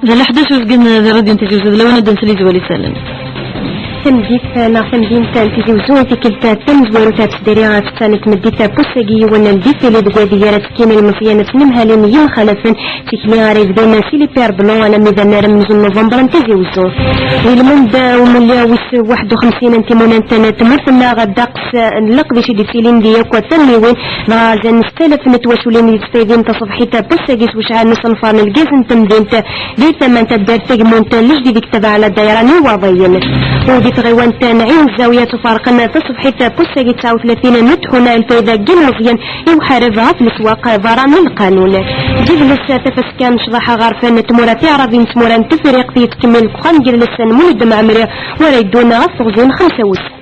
D leḥdac uzgen di Radyu n Tizi Uzzu, d lawan ad d-nsel izwal isallen. Tameddit neɣ tamdint n Tizi Uzzu, tikkelt tamezwarut ɣef sdari ɣef ttanet tmeddit n wass-agi, yiwen n difili deg wadi ara tekkin ilmeẓyen n tnemhalin yemxalafen, tikli ara yebdun si les Pierres Blancs alammi d anarem n novembre n Tizi Uzzu. Di lmend umulli wis waḥed u xemsin n timunent n tmurt-nneɣ, ddeqs n leqdic i d-yettilin di yakk tamiwin, dɣa azal n setta alaf n twaculin i d-yettfaydin taṣebḥit n wass-agi s wecɛal n usenfar n lgaz n temdint di tama n taddart tagemmunt n Lejdid deg tbaɛ la dayra n Iwaḍiyen. U di tɣiwant n Ɛin Zawiya, ttufarqen taṣebḥit n wass-agi tesɛa u tlatin n tḥuna n lfayda n yilmeẓyen i uḥareb ɣef leswaq berra n lqanun. Deg yidles tafaska n ccḍeḥ ɣer fan n tmura tiɛrabin n tmura n Tefriqt, yettkemmil deg uxxam n yidles n Mulud Mɛemmri, wara yeddun ɣef teɣzi n xemsa wussan.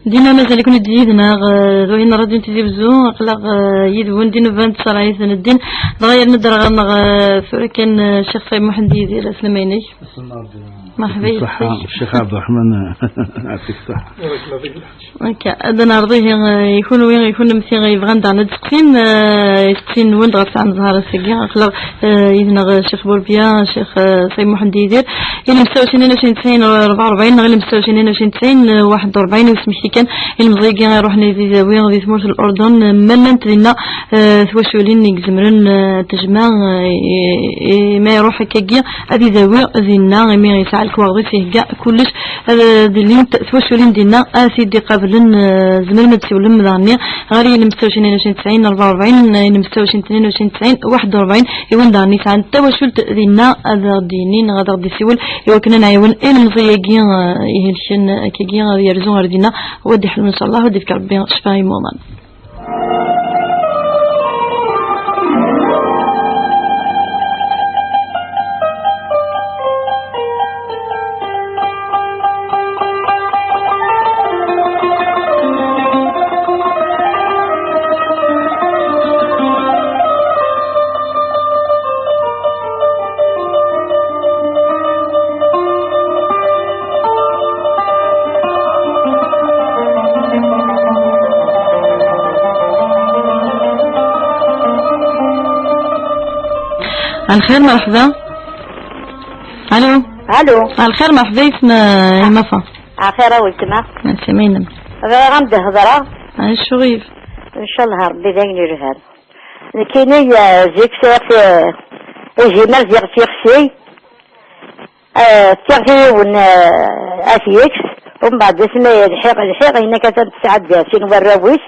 Dima mazal-iken-id yid-neɣ, eh, d wayen n Radyu n Tizi Wezzu, aql-aɣ, eh, yid-wen di nnuba n tṣerɛit n ddin. Dɣa yerna-d ɣer-neɣ, eh, tura kan, eh, Ccix Ṣayeb Muḥend Yidir, aslama-inek. Aslama Rebbi. Merḥba yid-k. Ṣṣeḥḥa, Ccix Ɛebderreḥman, eh, yeɛṭik ṣṣeḥḥa. Akka, ad neɛreḍ ihi, eh, i kunwi, i kunemti yebɣan daɣen ad d-seqsin, eh, isteqsiyen-nwen dɣa tesɛam zzher ass-agi. Aql-aɣ, eh, yid-neɣ, eh, Ccix Burbiya, Ccix, eh, Ṣayeb Muḥend Yidir. Ilem ssetta u ɛecrin, ɛecrin tesɛin, rebɛa u rebɛin, neɣ ilem ssetta u ɛecrin, ɛecrin tesɛin, waḥed u rebɛin, u isem-ik kan ilmeẓyen-agi iruḥen di, di Dawi, di tmurt n Lurdun, ma llant dinna, eh, twaculin i izemren, eh, ad tejmeɛ, eh, i, i, ma iruḥ akkagi ad idawi dinna, imi yesɛa Lekwaɣeḍ-is ihegga kullec, ad d-ilint twaculin dinna, ad t-id-iqablen, eh, tzemrem ad d-siwlem daɣenni ɣer yilem setta u ɛecrin tnin u ɛecrin tesɛin rebɛa u rebɛin, yilem setta u ɛecrin tnin u ɛecrin tesɛin waḥed u rebɛin, i win daɣen yesɛan tawacult dinna ad aɣ-d-yini neɣ ad aɣ-d-isiwel i wakken ad nɛiwen ilemẓi-agi, eh, ihelken akkagi ad yerzu ɣer dinna, u ad d-iḥlu ncallah, u ad d-ifk Rebbi ccfa i imuḍan. الخير، مرحبا. الو. الو. الخير، مرحبا، يسمى يما فا. الخير، ولتما. سمينا. غير غنبدا هضره. الشغيف. ان شاء الله ربي دايما يرهب. كاينه زيك سير في، اجي ما زيغ سيغ سي. آه، تيغتي ون، آه، أثيكس، ومن بعد اسمي الحيق، الحيق هنا كانت تسعد سين وراويس.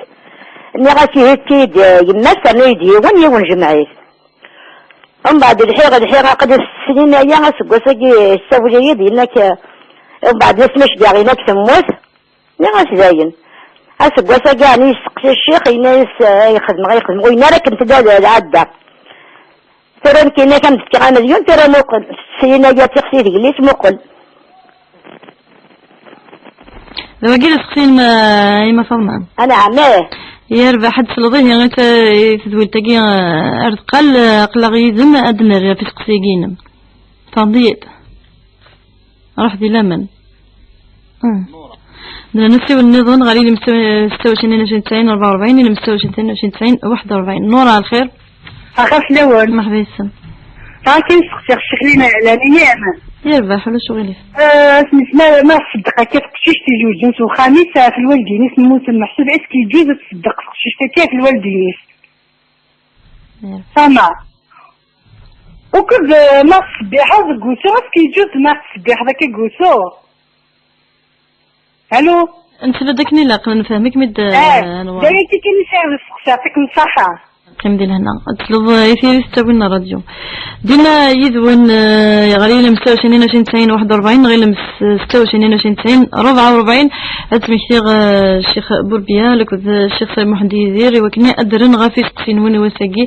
ني غاسي هيتيد، آه، يماس أنا يديون يون جمعيت. ومن بعد الحيق، الحيق قد السنين أيا أسقوس أجي السوليد هناك، آه، ومن بعد اسمي شداغ هناك ثموت. ني غاس داين. أسقوس أجي أنا يسقسي الشيخ هنا يس-، آه، يخدم، غيخدم، وين راك انت دا العدة. Tura nekk yenna-k am d-fkiɣ amelyun, tura muqel. Syin-agi ad tixsi deg-s, muqel. D wagi d aseqsi-inem, eh, a Yemma Faḍma? Anɛam, ih. Yerbeḥ, ad tesleḍ ihi i t-, i tedwilt-agi, eh, ar deqqal, eh, aql-aɣ yid-m ad d-nerr ɣef iseqsi-agi-inem. Tfehmeḍ-iyi-d? Ruḥ di laman. Ah. Nella nessiwel nniḍen ɣer yilem setta u ɛecrin tnin u ɛecrin tesɛin rebɛa u rebɛin, yilem setta u ɛecrin tnin u ɛecrin tesɛin waḥed u rebɛin. Nura, lxir? Axir fell-awen. Merḥba yes-m. Bɣiɣ kan ad sseqsiɣ ccix Lina, Lana, yeɛni? Yerbeḥ, ulac uɣilif. Eh, asmi ma, ma tṣeddeq akka teqcict izewǧen s uxxam-is, ɣef lwaldin-is mmuten, meḥsub est-ce que yeǧǧuz ad tṣeddeq teqcict akka ɣef lwaldin-is? Yerbeḥ. Tama. Ukud, eh, ma tettṣebbiḥeḍ deg wusu, est-ce que yeǧǧuz ma tettṣebbiḥeḍ akka deg wusu? Alo? Nsel-d akken ilaq, nefhem-ik mi d-, eh, d aya kan i sɛiɣ di tseqsiḍt, yak ṣṣaḥa. Qqim di lehna. Ad tesleḍ, eh, i tiri s ttawin n ṛṛadyu. Dina yid-wen, eh, ɣer yilem setta u ɛecrin tnin u ɛecrin tesɛin waḥed u rebɛin, neɣ yilem s-, setta u ɛecrin tnin u ɛecrin tesɛin rebɛa u rebɛin. Ad d-smektiɣ, eh, Ccix Burbiya akked, eh, Ccix Saɛid Muḥend Yidir, i wakken ad d-rren ɣef iseqsiyen-nwen i wass-agi,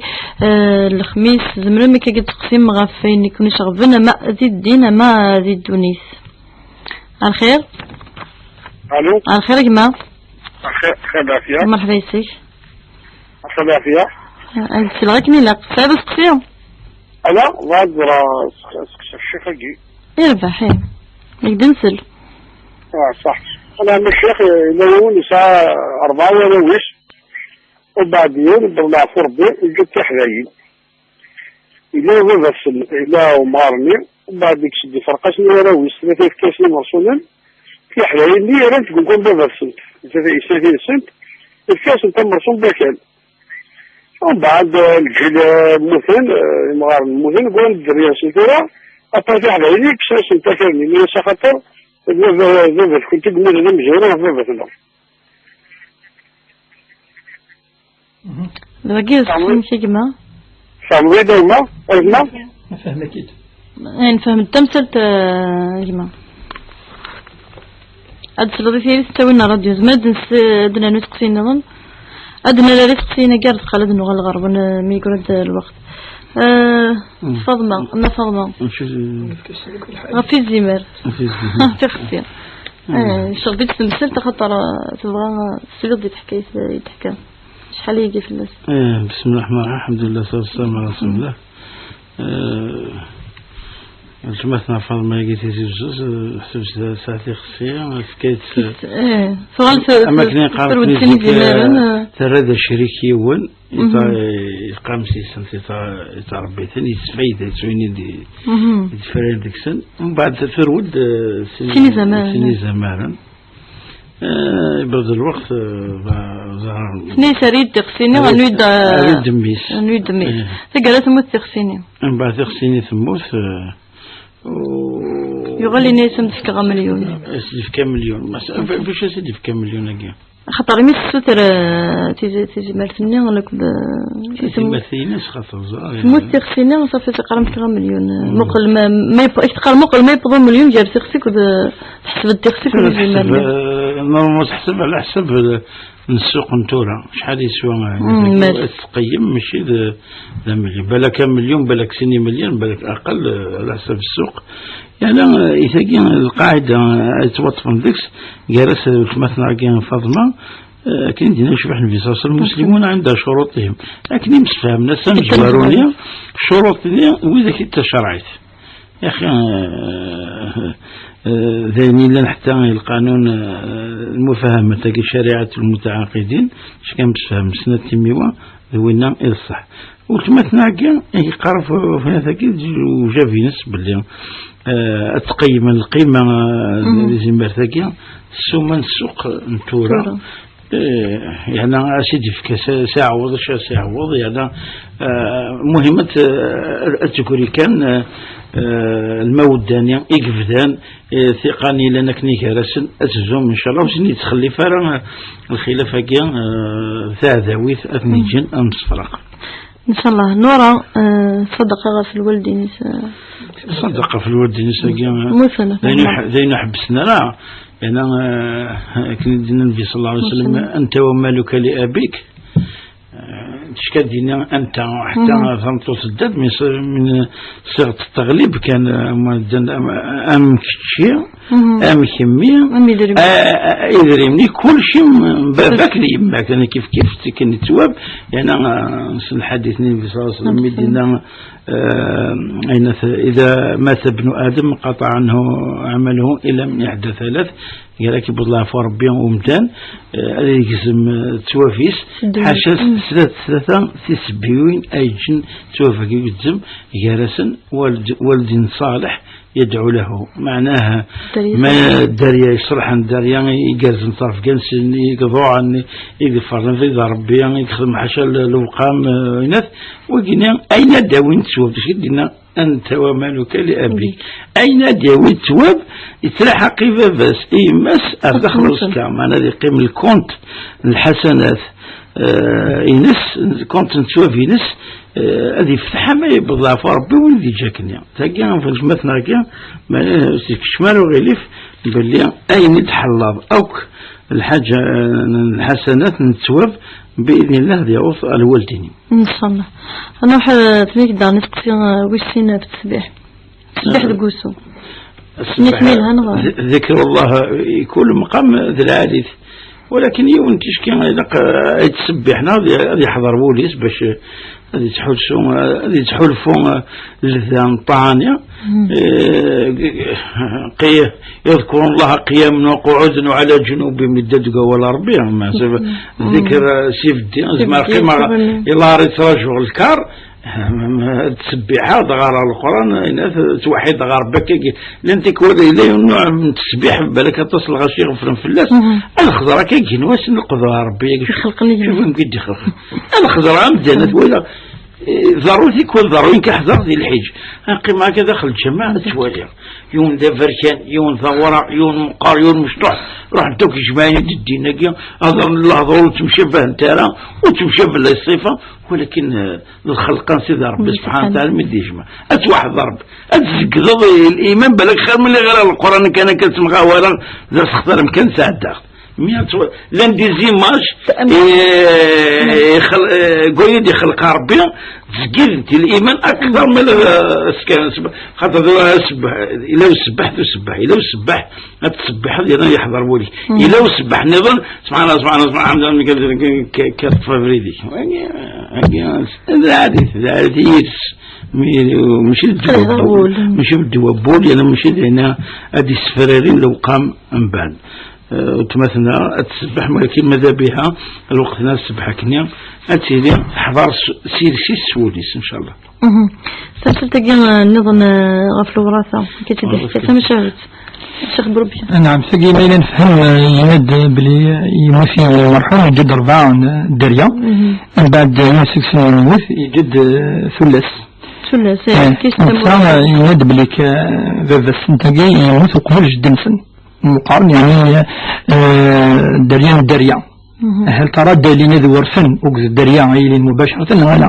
eh, lexmis. Tzemrem akka ad d-teqsim ɣef wayen i ken-iceɣben, ama di ddin, ama di ddunit. Alxir? Alo? Alxir, a gma? Alxir, xir, lɛafya. Merḥba yes-k. Asa lɛafya. Ah, ad d-sleɣ akken ilaq. Tesɛiḍ aseqsi? Ala, bɣiɣ ad ẓreɣ s-, s-, s-, ccix-agi. Irbeḥ, ih. Yak d-nsel. Ah, ṣaḥ. Ala, ma ccix, yella yiwen yesɛa rebɛa warraw-is, u beɛd yiwen, d leɛfu Rebbi, yeǧǧa-d tiḥdayin. Yella baba-tsen, yella umɣar-nni, mbeɛd yekkes-d iferqasen i warraw-is, tlata yefka-yasen imerṣunen, tiḥdayin-nni rran-t deg umkan baba-tsent, tlata yesnatin-nsent, yefka-yasen tamerṣun bakal. Mbeɛd, eh, lǧil, eh, mmuten, eh, imɣaren mmuten, gwan dderya-nsen tura, après tiḥdayin-nni kksen-asen takal-nni, nnan-as axaṭer d baba, baba-tkent i yemmuten d amezwaru ɣef baba-tneɣ. D wagi d aseqsi-inek a gma? Tfehmeḍ-iyi-d a gma? A gma? Nfehmek-id. Eh, nfehmed tamsalt, eh, a gma. Ad tesleḍ i tiri s ttawin n ṛṛadyu. Zemren ad ners-, ad d-nernu iseqsiyen nniḍen. Ad d-nerr iseqsiyen-agi ar deqqal, ad nuɣal ɣer-wen, eh, mi yeggra-d, eh, lweqt. Eh, Faḍma, Nna Faḍma. Ɣef izimer. Ɣef izimer. Tixsi. Eh, ncɣeb-itt temsalt, axaṭer, eh, tebɣa, eh, tesliḍ di teḥkayt, eh, i d-teḥka. Acḥal yagi fell-as? Eh, bismillah rahman rahim, alḥamdulillah, ṣṣalatu wassalamu ɛla rasulillah. Eh, weltma-tneɣ Faḍma-agi Tizi Wezzu, eh, meḥsub tesɛa tixsi, tefka-tt, eh, tuɣal t-, am akken i qqaren terwed sin izimaren, eh, terra-d acrik yiwen, yeqqam s yis-sent, yettṛebbi-ten, yettfayda, yettwini d-, yettfayda deg-sen. Mbeɛd terwed, eh, sin, sin izamaren. Sin izamaren. Eh, yewweḍ lweqt, eh, ba-, ẓer-, Tenna-yas: "Err-iyi-d tixsi-nni, rnu-yi-d, eh, rnu-yi-d mmi-s." Rnu-yi-d mmi-s. Eh. Taggara temmut tixsi-nni. Mbeɛd tixsi-nni temmut, eh, Yuɣal yenna-yas am d-fkeɣ amelyun. As-d-yefka amelyun. Mas, b-, bac as-d-yefka amelyun-agi? Axaṭer imi tessuter, eh, tizi-, tizimert-nni, akked, eh, tizimert-nni, xaṭer ẓer, temmut tixsi-nni, safi, teqqar am d-fkeɣ amelyun. Muqel ma, ma yeww-, ak teqqar muqel ma yewweḍ umelyun gar tixsi akked, eh, teḥseb-d tixsi akked tizimert-nni. Eh, normalement teḥseb ɛla ḥsab, eh, n ssuq n tura, acḥal yeswa, eh, mm, lmal. Ad tqeyyem, mačči d, d amelyun. Balak amelyun, balak sin imelyun, balak aqal, eh, ɛla ḥsab ssuq. Yeɛni, eh, i tagi, lqaɛida, eh, yettwaṭṭfen deg-s, gar-as d weltma-tneɣ-agi Faḍma, eh, akken i d-yenna ucbiḥ Nnbi ṣalla Llahu ɛalayhi wa sallam, المسلمون عند شروطهم. Akken i msefhamen ass amezwaru-nni, ccuruṭ-nni, widak i d tacerɛit. Yaxi, eh, eh, d ayen yellan ḥetta i lqanun, eh, lmufahamat-agi, cariɛat lmutaɛaqidin, acu kan msefham snat timiwa, d winna i d ṣṣeḥ. Weltma-tneɣ-agi, i yeqqar f-, f-, tagi, d ujab-ines belli, eh, ad tqeyyem lqima, eh, mhm, n tzimert-agi, ssuma n ssuq n tura. Tura. Eh, yeɛni, ad s-id-yefk s-, s-iɛewweḍ, acu s-iɛewweḍ, yeɛni, eh, muhim ad t-, ad, ad tegri kan, eh, eh, lmawedda-nni i yebdan, eh, tiqan yellan akken i gar-asen, ad tezum, ncallah, ur sen-yettxellif ara, eh, lxilaf-agi, eh, taɛdawit ad ten-yeǧǧen ad msefraqen. Ncallah. Nura, eh, ṣṣadaqa ɣef lwaldin-is, eh. Ṣṣadaqa ɣef lwaldin-is-agi, eh, d ayen ur ḥ-, d ayen ur ḥebbsen ara. Yeɛni, eh, akken i d-yenna Nnbi ṣalla Llahu ɛalayhi wa sallam, أنت ومالك لأبيك. Eh, tecka dinna anta, ḥetta, mhm, tameṭṭut tedda-d, min s-, min ṣiɣet ttaɣlib kan, eh, ma ddan am, am kečči, mhm, am kemmi, am idrimen. Eh, eh, idrimen-ik, kulci, m-, baba-k d yemma-k, yeɛni kif kif, tikken yettwab, yeɛni, eh, s lḥadit n Nnbi ṣalla Llahu ɛalayhi wa sallam, mi d-yenna, eh, ayen at-, إذا مات ابن آدم انقطع عنه عمله إلا من إحدى ثلاث. Gar-ak yewweḍ leɛfu Rebbi umdan, eh, ad yegzem, eh, ttwab-is, ddunit, ḥaca, mm, tlata, tlata tisebbiwin ay yeǧǧen ttwab-agi gezzem, gar-asen waled, waledin ṣaleḥ yedɛu lahu. Meɛnaha, dderya, ma ṣaleḥ, dderya iṣelḥen, dderya igerrzen ṭṭerf kan s-, i iḍuɛen, i iḍefren abrid n Rebbi, i yexdem ḥaca l-, lewqam, eh, inat, wagini, ayen ad d-awin ttwab, d acu i d-yenna, أنت ومالك لأبيك. Ayen ad d-yawi ttwab, yettraḥ-ak i baba-s, i yemma-s, ar daxel uẓekka. Meɛna ad yeqqim lkunt n lḥasanat, eh, ines, lkunt n ttwab-ines, eh, ad yefteḥ ama yewweḍ leɛfu Rebbi win i d-yeǧǧa akkenni. Tagi, ɣef weltma-tneɣ-agi, meɛna ur s-yekcem ara uɣilif belli ayen i d-tḥellaḍ akk lḥaǧa, eh, n lḥasanat n ttwab, بإذن الله ad yaweḍ ar lwaldin-im. Ncallah. Ad nruḥ, eh, ttnekdaɣ neseqsi, eh, wis sin, eh, ɣef ttesbiḥ. Ttesbiḥ deg wusu. Ttesbiḥ. Nitni lhan ɣer. ذ-، ذكر الله, eh, kul maqam d lɛali-t. Walakin yiwen ticki ilaq, eh, ad yettsebbih, neɣ ad, ad yeḥḍer wul-is bac, eh, ad yettḥulsu, eh, ad yettḥulfu, eh, lezza n ṭṭaɛa-nni. Mhm. Eh, qi-, يذكرون الله قياما وقعودا وعلى جنوبهم, yedda deg wawal n Rebbi, ma, mhm, zikr, eh, s ibeddi, zikr, zmer qqimeɣ, s ibeddi, ilaq ad ttṛajuɣ lkar, eh, ttṣebbiḥeɣ, ɣreɣ Leqran, inat, ttwaḥideɣ ɣer Rebbi, akka, llan tikwal, yella yiwen nnuɛ n ttesbiḥ, balak aṭas lɣaci iɣeflen fell-as, mhm, ad xeẓreɣ akka, gin wass n lqedra n Rebbi, akka, ixelqen, cuf amek i d-ixelqen. Ad xeẓreɣ amdan, ad waliɣ, eh, ḍerru tikwal, ḍerru, nekk ḥeḍreɣ di lḥiǧ. Ad qqimeɣ akka daxel lǧameɛ, ad ttwaliɣ. Yiwen d aberkan, yiwen d awraɣ, yiwen meqqar, yiwen mecṭuḥ. Ruḥen akk ijmaɛin i d-ddin-agi, hḍren lehḍur ur ttemcabahent ara, ur ttemcabahen la ṣṣifa, walakin, eh, d lxelqa n Sidi Rebbi subḥanahu wa taɛala mi d-yejmeɛ. Ad twaḥdeḍ Rebbi, ad tzegdeḍ i liman, balak xir mi lliɣ ɣer Leqran kan akka ttemɣawaleɣ, d asextar amkan sɛeddaɣ. Mi ad twa-, llan des images, eh, ixel-, eh, goya d-ixelq Rebbi, tezgident i liman akter mi la, eh, skan-, seb-, xaṭer d, eh, sebbeḥ, ila usebbeḥ d usebbeḥ, ila usebbeḥ, ad tsebbḥeḍ, yerna yeḥḍer wul-ik. Mhm. Ila usebbeḥ nniḍen, subḥan Allah, subḥan Allah, subḥan Allah, k-, k-, k-, teṭṭef abrid-ik. Wagi, wagi, d lɛadi, d lɛadi yid-s. Mi, mačči d ddwa n wul, mačči d ddwa n wul, yerna mačči d ayen ad d-yessefrarin lewqam n bal. Eh, weltma-tneɣ ad tsebbḥ, walakin mada biha, lweqt-nni ad tsebbḥ akkenni, ad tili teḥḍer s, s iles-is, s wul-is, ncallah. Mhm. Tamsalt-agi, eh, nniḍen, eh, ɣef lewrata, akka i d-teḥka tamacahut. Ccix Burbiya. Naɛam, tagi ma yella nefhem, eh, yenna-d belli yemmut yiwen n umerḥum, yeǧǧa-d rebɛa n dderya. Mhm. Mbeɛd yiwen seg-sen yemmut, yeǧǧa-d, eh, tullas. Sullas, eh, eh, kis netta, tamurt. Eh, yenna-d belli k-, eh, baba-tsent-agi yemmut uqbel jeddi-nsen. Meqqaren, yeɛni, eh, dderya n dderya. Mhm. Hal tara dalin ad urfen akked dderya ay yellan mubaceratan neɣ ala?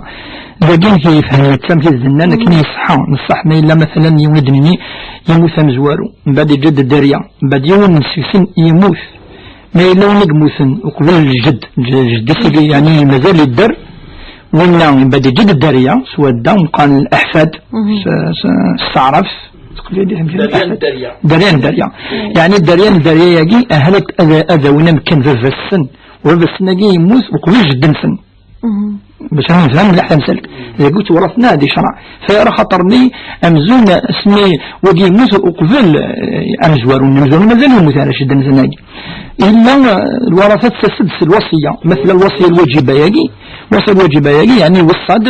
Dagi nekk yefhem netta amek i d-nnan akken i yeṣḥa. Neṣṣaḥ ma yella, matalan, yiwen i d-nini yemmut amezwaru, mbeɛd yeǧǧa-d dderya, mbeɛd yiwen seg-sen yemmut. Ma yella win i yemmuten uqbel ljedd, j-, jeddi-s-agi, yeɛni mazal yedder, winna mbeɛd yeǧǧa-d dderya, s wadda meqqaren leḥfad, mhm, s, s, s taɛrabt, s teqbaylit, amek i dderya n dderya. Dderya n dderya. Mm. Yeɛni dderya n dderya-agi, ahat ad, ad, ad awin amekkan baba-sen, baba-sen-agi yemmut uqbel jeddi-nsen. Mhm. Bac ad nefhem mliḥ tamsalt. Dagi ur ttwarasen ara di ccṛeɛ. Fa ara xaṭer-nni amzun asmi wagi yemmut uqbel, eh, amezwaru, amezwaru mazal yemmut ara jeddi-nsen-agi. Illa, eh, lwaṛatat tettas-d s lwaṣiyya. Matla lwaṣiyya lwaǧiba-yagi, lwaṣiyya lwaǧiba-yagi, yeɛni iweṣṣa-d,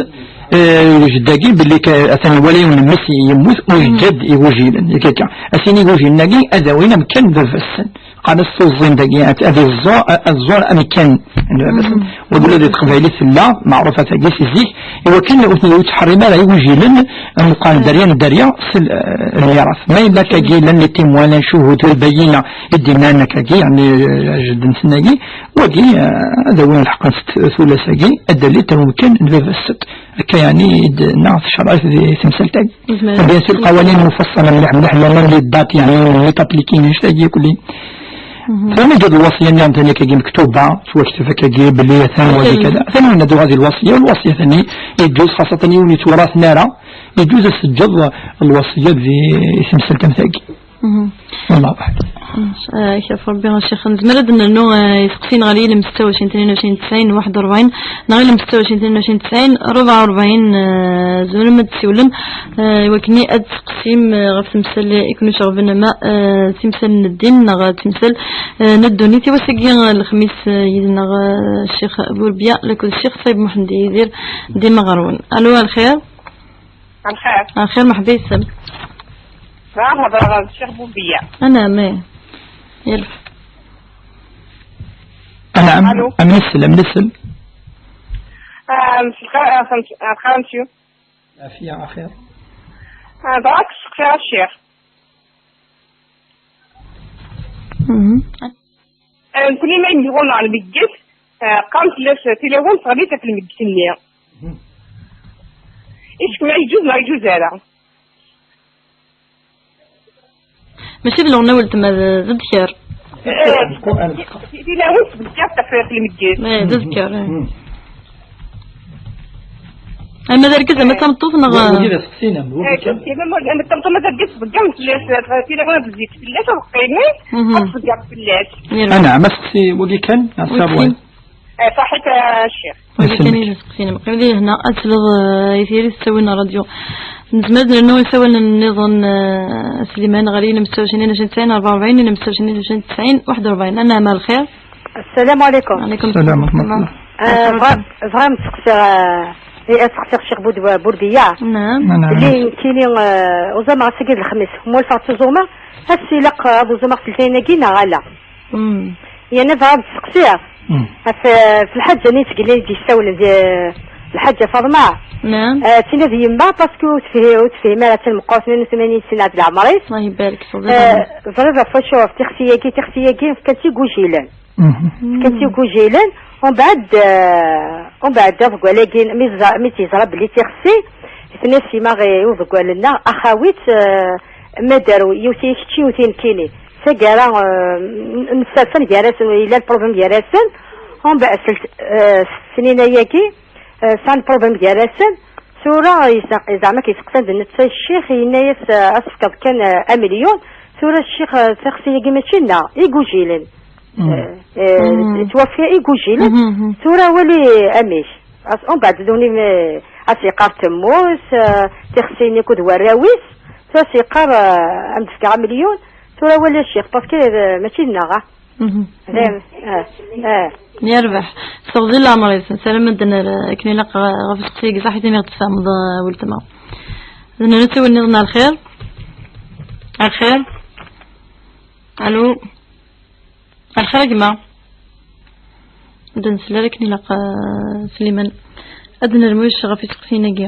eh, jeddi-agi belli ka-, atan iwala yiwen n mmi-s yemmut, u yeǧǧa-d igujilen, yak akka. A sin igujilen-agi ad awin amkan n baba-sen. Qqaren-as tuẓẓin dagi, ad, ad iẓẓu-, ad ẓẓun amkan n baba-sen. Mhm. Wagula di teqbaylit tella, meɛrufat-agi si zik, i wakken ur ten-, ur ttḥerrim ara igujilen, am uqan dderya n dderya, s l-, lmiras. Ma yella kagi, llan les témoins, llan ccuhud, lbayyina, i d-innan akkagi, yeɛni, eh, jeddi-nsen-agi, wagi, eh, ad awin lḥeqq n t-, tullas-agi, ad d-ali terwi kan n baba-s. Akka yeɛni i d-, neɣ tecreɛ di temsalt-agi. Mhm. Bien sûr, lqawanin mufassala mliḥ, mliḥ, llan les dates, yeɛni, les appliqués, annect-agi yakk. Mhm. Fami d lwaṣya-nni n tani akkagi mektuba, tettwakteb akkagi belli atan wagi kada. Atan win ad uɣal di lwaṣya, lwaṣya tani, yeǧǧuz xaṣatan yiwen yettwaraten ara, yeǧǧuz ad s-teǧǧeḍ lwaṣya di temsalt am tagi. Mhm. Wallahu aɛlam. Ah, kaf Rebbi, a Ccix. Nezmer ad d-nernu, ah, iseqsiyen ɣer yilem setta u ɛecrin tnin u ɛecrin tesɛin waḥed u rebɛin, neɣ yilem setta u ɛecrin tnin u ɛecrin tesɛin rebɛa u rebɛin, ah, tzemrem ad d-tsiwlem, ah, i wakken ad d-tseqsim, ah, ɣef temsal i ken-iceɣben, ama, ah, timsal n ddin neɣ timsal, ah, n ddunit. I wass-agi, ah, lexmis, ah, yid-neɣ, ah, Ccix Burbiya, lakked Ccix Ṣayeb Muḥend Yidir, dima ɣer-wen. Alo, a lxir. Lxir. Lxir, meḥba yessem. Bɣiɣ ad hedreɣ ɣer Ccix Bubiya. Anɛam, eh. Yerbeḥ. Anɛam. Alo. Am yessel, am yessel. Ah, mselxir, ah, xems-, ah, xems-, Afiya, axir. Ah, bɣiɣ ad k-sseqsiɣ a Ccix. Mhm. Eh, nekkni ma yemɣun ɣer lmeggit, eh, qqaren fell-as tilawin teɣli ɣef lmeggit-nni. Mhm. Est-ce que ma yeǧǧuz neɣ yeǧǧuz ara? Mačči d leɣna weltma, d, d ddkar. Eh, tilawin tbeggat ɣef lmeggit. Eh, d ddkar, eh. Mhm. Ama d argaz, ama d tameṭṭut, neɣ? Wagi d aseqsi-inem, wagi kan. Eh, ma d tameṭṭut, ma d argaz, tbegga fell-as, tilawin ad tezzi fell-as, ad qqimen, mhm, ad tbegga fell-as. Anɛam, aseqsi wagi kan, a Samuel. Eh, ṣaḥit, a Ccix. Wagi kan i d aseqsi-inem. Qim di lehna, ad tesleḍ, eh, i tiri tettawin n ṛṛadyu. Nezmer ad nernu isawalen nniḍen, eh, a Sliman, ɣer yilem setta u ɛecrin tnin u ɛecrin tesɛin rebɛa u rebɛin, yilem setta u ɛecrin tnin u ɛecrin tesɛin waḥed u rebɛin. Anɛam, a lxir. السلام عليكم. وعليكم السلام ورحمة الله. آه، بغا-، بغا نسقسي، آه، إيه، أسقسي الشيخ بود-، بورقية. نعم. نعم. اللي كيني، آه، وزعما غتسقي الخميس، موالفة تزوما، هسي لق، آه، وزعما غتسلتين كينا غالا. مم. يعني بغا نسقسيها. مم. في، في الحاجة اللي تقول لي دي السولة دي الحاجة فاطمة. نعم. آه، تينا دي يما باسكو تفهي-، وتفهم على تن مقاوس اثنين وثمانين سنة عند العمريس. الله يبارك فيك. آه، ضريبة فشوف، تخسياكي، تخسياكي، كان تيقوجيلان. Mhm. كنتي وكوجيلان، ومن بعد، آه، ومن بعد دابا قال لي مي ز-، مي تيزرا بلي تيخسي، ثني سيما غي يوض قال لنا أخاويت، آه، ما داروا يوتي كتشي يوتي نكيني. سجارة، آه، ن-، نسالفن جارسن ولا البروبليم جارسن، ومن بعد سلت، آه، سنين ياكي، آه، سان بروبليم جارسن، ثورة يس-، زعما كيسقسان د نتا الشيخ، ينايس، آه، أسفكض كان، آه، أمليون. ثورة الشيخ، آه، تخسي ياكي ماشي لنا، يقوجيلن. مم. آه، آه، مم. توفي يقوجيلن. مم. ثورة ولي أميش. أس-، ومن بعد دوني م-، أسيقار تموس، آه، تخسيني كود وراويس. ثورة سيقار، آه، أم دفكا مليون. ثورة ولي الشيخ، باسكو، آه، ماشي لنا غا. Mhm. Aa, aa. Yerbeḥ. Sseɣzi leɛmer-is. Nessaram ad d-nerr akken ilaq ɣef useqsi-agi, ṣaḥit imi ɣ-d-tfehmeḍ, a weltma. D netta win nniḍen, a lxir? A lxir? Alo? A lxir a gma? Ur d-nsel ara akken ilaq, a Sliman. Ad d-nerr ɣef useqsi-agi.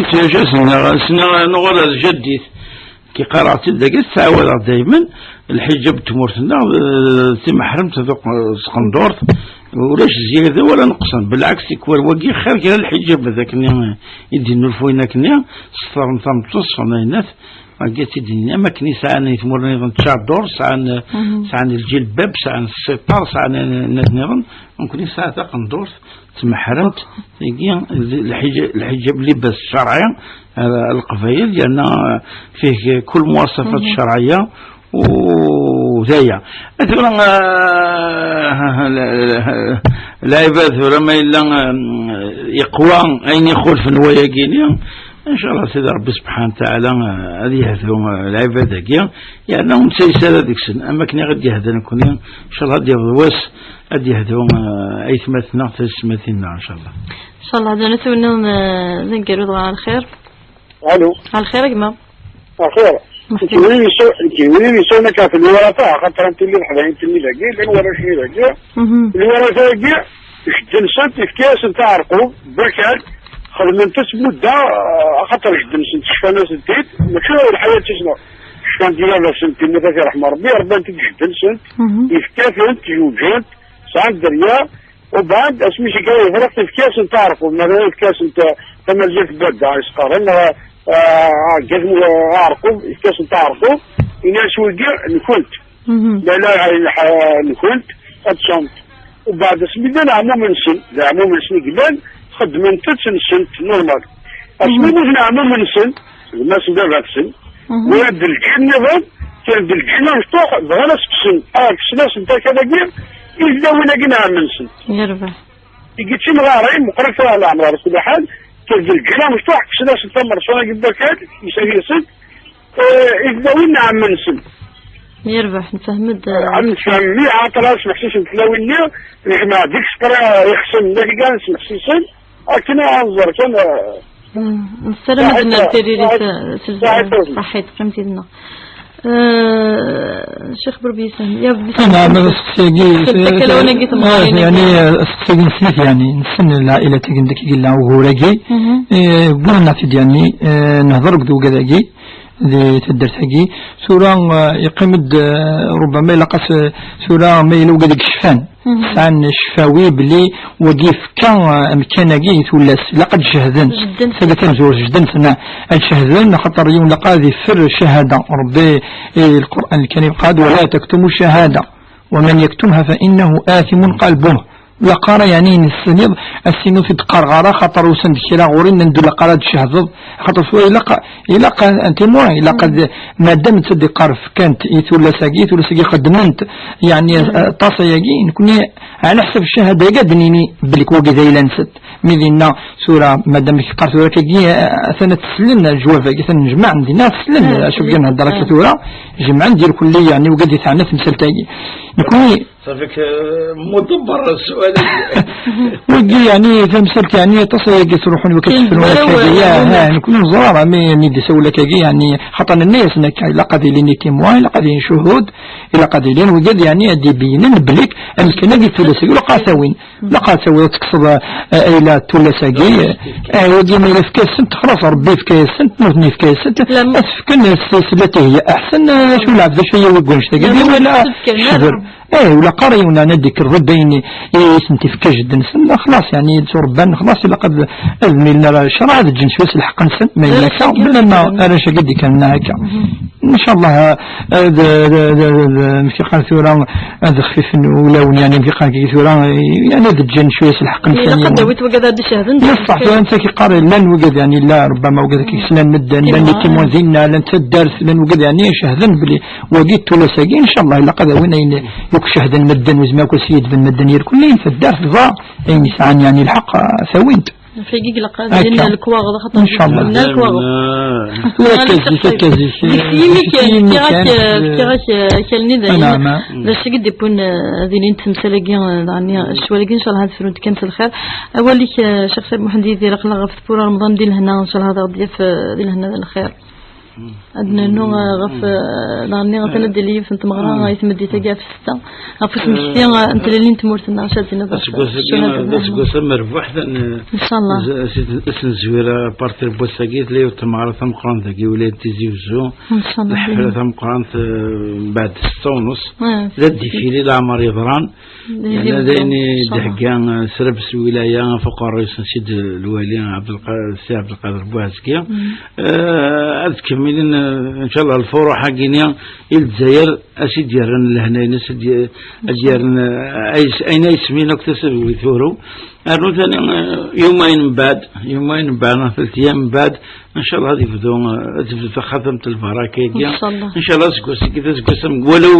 n tyajasin-nneɣ, ssneɣ nuɣal ar Jaddit. Ki qqareɣ-tt-id dagi, tettɛawad-aɣ daymen, lḥijab n tmurt-nneɣ, eh, timeḥremt, taqendurt, Ulac ziyada wala neqsen, belɛeks, tikwal wagi xir kra lḥiǧab d akken i d-innulfuyen akken, sṭaren tameṭṭut, sṭaren ayennat, wagi ad tt-id-nini, am akken i sɛan i tmura nniḍen tčadur, sɛan, Mhm. sɛan lǧilbab, sɛan ṣṣiṭar, sɛan ayennat nniḍen, nekkni nesɛa taqendurt, tmeḥremt, tigi, d lḥiǧab, lḥiǧab libas ccerɛi, eh, leqbayel, yerna fih kul muwaṣafat Mhm. ccerɛiya, u d aya. Tura, ah, la-, la-, lɛibad tura ma yella, ah, yeqwa ayen ixulfen wayagi-ni, incallah Sidi Rebbi subḥanahu wa taɛala, ah, ad yehdu, ah, lɛibad-agi, yerna ur nettayes ara deg-sen, am akken i ɣ-d-yehda nekkni, incallah ad d-yaweḍ wass, ad d-yehdu, ah, aytmaten-nneɣ, taysetmatin-nneɣ, incallah. Incallah, ad nɛiwed, ah, d aneggaru dɣa ɣer lxir. Alo. Ɣer lxir a gma. Lxir. Merḥba. Nekk win yesɛu-, nekk win yesɛun akka ɣef lwirata, axaṭer ad tili teḥdayin-nni dagi, llan warrac-nni dagi. Mhm. Lwirata-agi, jeddi-nsent, yefka-yasent aɛerqub, berkan, xedment-tt mudda, ah, axaṭer jeddi-nsent cfan-asent-id, mačči d lḥayat-is, neɣ cfan-d i baba-sent, yenna-t ad t-yerḥem Rebbi, rbant-id jeddi-nsent, Mhm. yefka-tent, zewǧent, sɛant dderya, Ubeɛd, asmi s-, kan yeḍra, tefka-asent aɛerqub, neɣ tefka-asent, eh, tamazirt n wadda, i s-qqaren, neɣ, eh, aɛeggaz n, eh, aɛerqub, yefka-asent aɛerqub, ini-as wigi, nkent. Mhm. La, la, eh, nkent, ad tṣumt. Ubeɛd, asmi llan ɛmum-nsen, d ɛmum-nsen i yellan, xeddment-tt nsent, normal. Asmi Mhm. muten ɛmum-nsen, gma-s n baba-tsen, Mhm. wala d lǧil nniḍen, kren-d lǧil amecṭuḥ, bɣan ad s-kksen, ah, kksen-asen-d akka dagi, i tlawin-agi n ɛemmi-nsen. Yerbeḥ. Igi d timɣarin, meqqrit tura leɛmer, ala kulli ḥal, kren-d lǧil amecṭuḥ, kksen-asen tamersa-agi n wakal, yesɛi-yasen, eh, i tlawin n ɛemmi-nsen. Yerbeḥ, nfehmed, eh, Ɛemmi-nsen, mi ɛaṭer ad smeḥsisen tlawin-nni, nejmeɛ deg sefra ixsen, d akken ad smeḥsisen, Akken ad nẓer kan, eh, Mm, nessaram ad saḥit, nner tiriri saḥit, s-, s-, saḥit, saḥit, qqim tidna. Eh, Ccix Burbi Yisem, ya Burbi Yisem, Naɛam, aseqsi-agi, aseqsi-agi, eh, temɣarin-agi. Yani, eh, aseqsi-agi n snat, yani, nessen lɛailat-agi n deg yella ugur-agi. Mhm. Eh, wwiɣ-aɣ-t-id, yani, eh, nehḍer deg ugad-agi, di taddart-agi. Tura, eh, yeqqim-d, eh, rubbama ilaq-as, eh, tura ma yella ugad i yecfan. Mhm. Sɛan ccfawi belli wagi yefka, eh, amkan-agi i tullas, ilaq ad jehden. Jedden. Tabata n tzewwut, jedden-ten, ad jehden, axaṭer yiwen ilaq ad iffer ccahada. Rebbi, eh, Lqur'an Lkarim qal: "ولا تكتموا الشهادة ومن يكتمها فإنه آثم قلبه." Ilaq ara, yani, nesseniḍ, ass-inu fi d-qqareɣ ara, axaṭer usan-d kra ɣur-i, nnan-d ilaq ara ad tjehdeḍ, axaṭer tura ilaq, ilaq un témoin, ilaq ad, madam d-iqqar fkant i tullas-agi, tullas-agi xeddment, yani, aṭas ayagi, nekni, ɛla ḥsab ccahada-agi ad d-nini belli wagi d ayla-nsent. Mi dinna tura, madam iqqar tura kagi, atan ad teslen lejwab-agi, atan nejmaɛ dinna ad teslen, acu bɣiɣ nhedder akka tura, jemɛen-d irkelli, yani, wagi teɛna temsalt-agi. Nekni, صافيك، آه، مدبر السؤال. Wagi, yani, tamsalt, yani, aṭas ayagi ttruḥun, wagi ttefren, wagi, ya, ha, nekni neẓra, mi, mi d-isawel akkagi, yani, xaṭer nenna-yasen akka, ilaq ad ilin i témoin, ilaq ad ilin ccuhud, ilaq ad ilin wigad, yani, ad d-ibeyynen belli amkan-agi d tullas-agi, ilaq ad tawin, ilaq ad tawin, ad tekkseḍ, eh, ayla d tullas-agi, eh, wagi ma yefka-yasent, xlaṣ, Rebbi yefka-yasent, nutni yefka-yasent, ad t-fken s, s llati hiya aḥsen, eh, acu lɛebd, acu yawi deg wannect-agi, wala cber. Eh, ula qqar yiwen ad d-ikker ḍedd ayen i, i sen-t-ifka jedden-nsen, xlaṣ, yani, tturebban, xlaṣ, ilaq ad, ad milen ara ccṛeɛ, ad ǧǧen cwiya s lḥeqq-nsen, ma yella akka, bla ma arrac-agi d-ikkren akka. Incallah, ad, ad, ad, ad, ad, amek iqqar tura, ad xfifen wulawen, yani, amek iqqar tura, yani, ad ǧǧen cwiya s lḥeqq-nsen. Ilaq ad d-awit wigad ad d-icehden. Ṣṣeḥ, tura netta k-iqqar, llan wigad, yani, la, rubbama wigad k-islan medden, llan itimwan dinna, llan taddart, llan wigad, yani, icehden belli wagi d tullas-agi, incallah, ilaq ad awin ayen yakk cehden medden, wezmi akk s-yedben medden, irkul ayen taddart tẓa, ayen yesɛan, yani, lḥeqq, ah, tawin-t. Fagi ilaq ad ilin lekwaɣeḍ, xaṭer nna lekwaɣeḍ. Tura akka zik, akka zik. Deg yimi kan, fkiɣ-ak, fkiɣ-ak, eh, akal-nni d ayen. D acu i d-iwwin, eh, ad ilint temsal-agi, eh, daɣen, eh, ccwal-agi, incallah ad frunt kan s lxir. Awal-ik, eh, Ccix Saɛid Muḥend Yidir, aql-aɣ ɣef tewwura Remḍan di lehna, incallah ad aɣ-d-yaf, eh, di lehna d lxir. Ad nernu, eh, ɣef, eh, neɣ nniɣ atan ad d-tili yiwet n tmeɣra i tmeddit-agi ɣef ssetta, ɣef usmekti, eh, n tlelli n tmurt-nneɣ, Catina Berka. Aseggas-agi d aseggas amerbuḥ, tan, eh, Inchallah. Z-, s-, s-, s-, nezwir, eh, partir n wass-agi, tella yiwet n tmeɣra tameqqrant dagi, wilayat Tizi Uzzu. Inchallah. Lḥefla tameqqrant, eh, mbeɛd ssetta u nus. Eh, d adifili leɛmer yeḍran. Yerna d ayen i d-ihegga, eh, srabes lwilaya ɣef uqerruy-nsen Sidi Lwali Ɛebdelqa-, Si Ɛebdelqader Buɛezgi. Eh, ad kemmilen, eh, inchallah, lfuruḥ-agi-ni i Lezzayer, ad s-id-yerren lehna-ines, ad d-, ad d-yerren, eh, ayen ay ismin akk tasarwi turu. Rnu tani, eh, yumayen mbeɛd, yumayen mbeɛd, neɣ tlata ayyam mbeɛd, inchallah ad yebdu, eh, ad tebdu taxatemt lbaraka-agi. Inchallah. Inchallah aseggas-agi d aseggas am-, walaw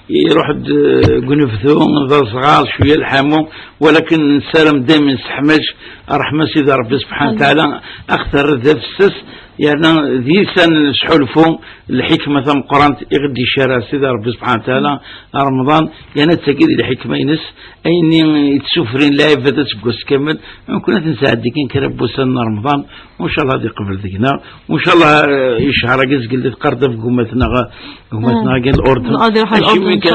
iruḥ-d, eh, deg unebdu d aẓɣal, cwiya lḥamu, walakin nessaram daymen seḥmac, ṛṛeḥma Sidi Ṛebbi subḥanahu wa taɛala, aɣ-terr d afessas, yerna d yisan n sḥulfu, lḥikma tameqqrant i ɣ-d-icara Sidi Ṛebbi subḥanahu wa taɛala, Remḍan, yerna d tagi di lḥikma-ines, ayen i d-sufrin lɛibad aseggas kamel, nekkni ad t-nesɛeddi kan kra n wussan n Remḍan, u ncallah ad iqbel deg-neɣ, u ncallah, eh, icehṛ-agi zgel di tqerdab gummat-neɣ, gummat-neɣ agi n Lurdun. Ad iruḥ ar Lurdun, ncallah.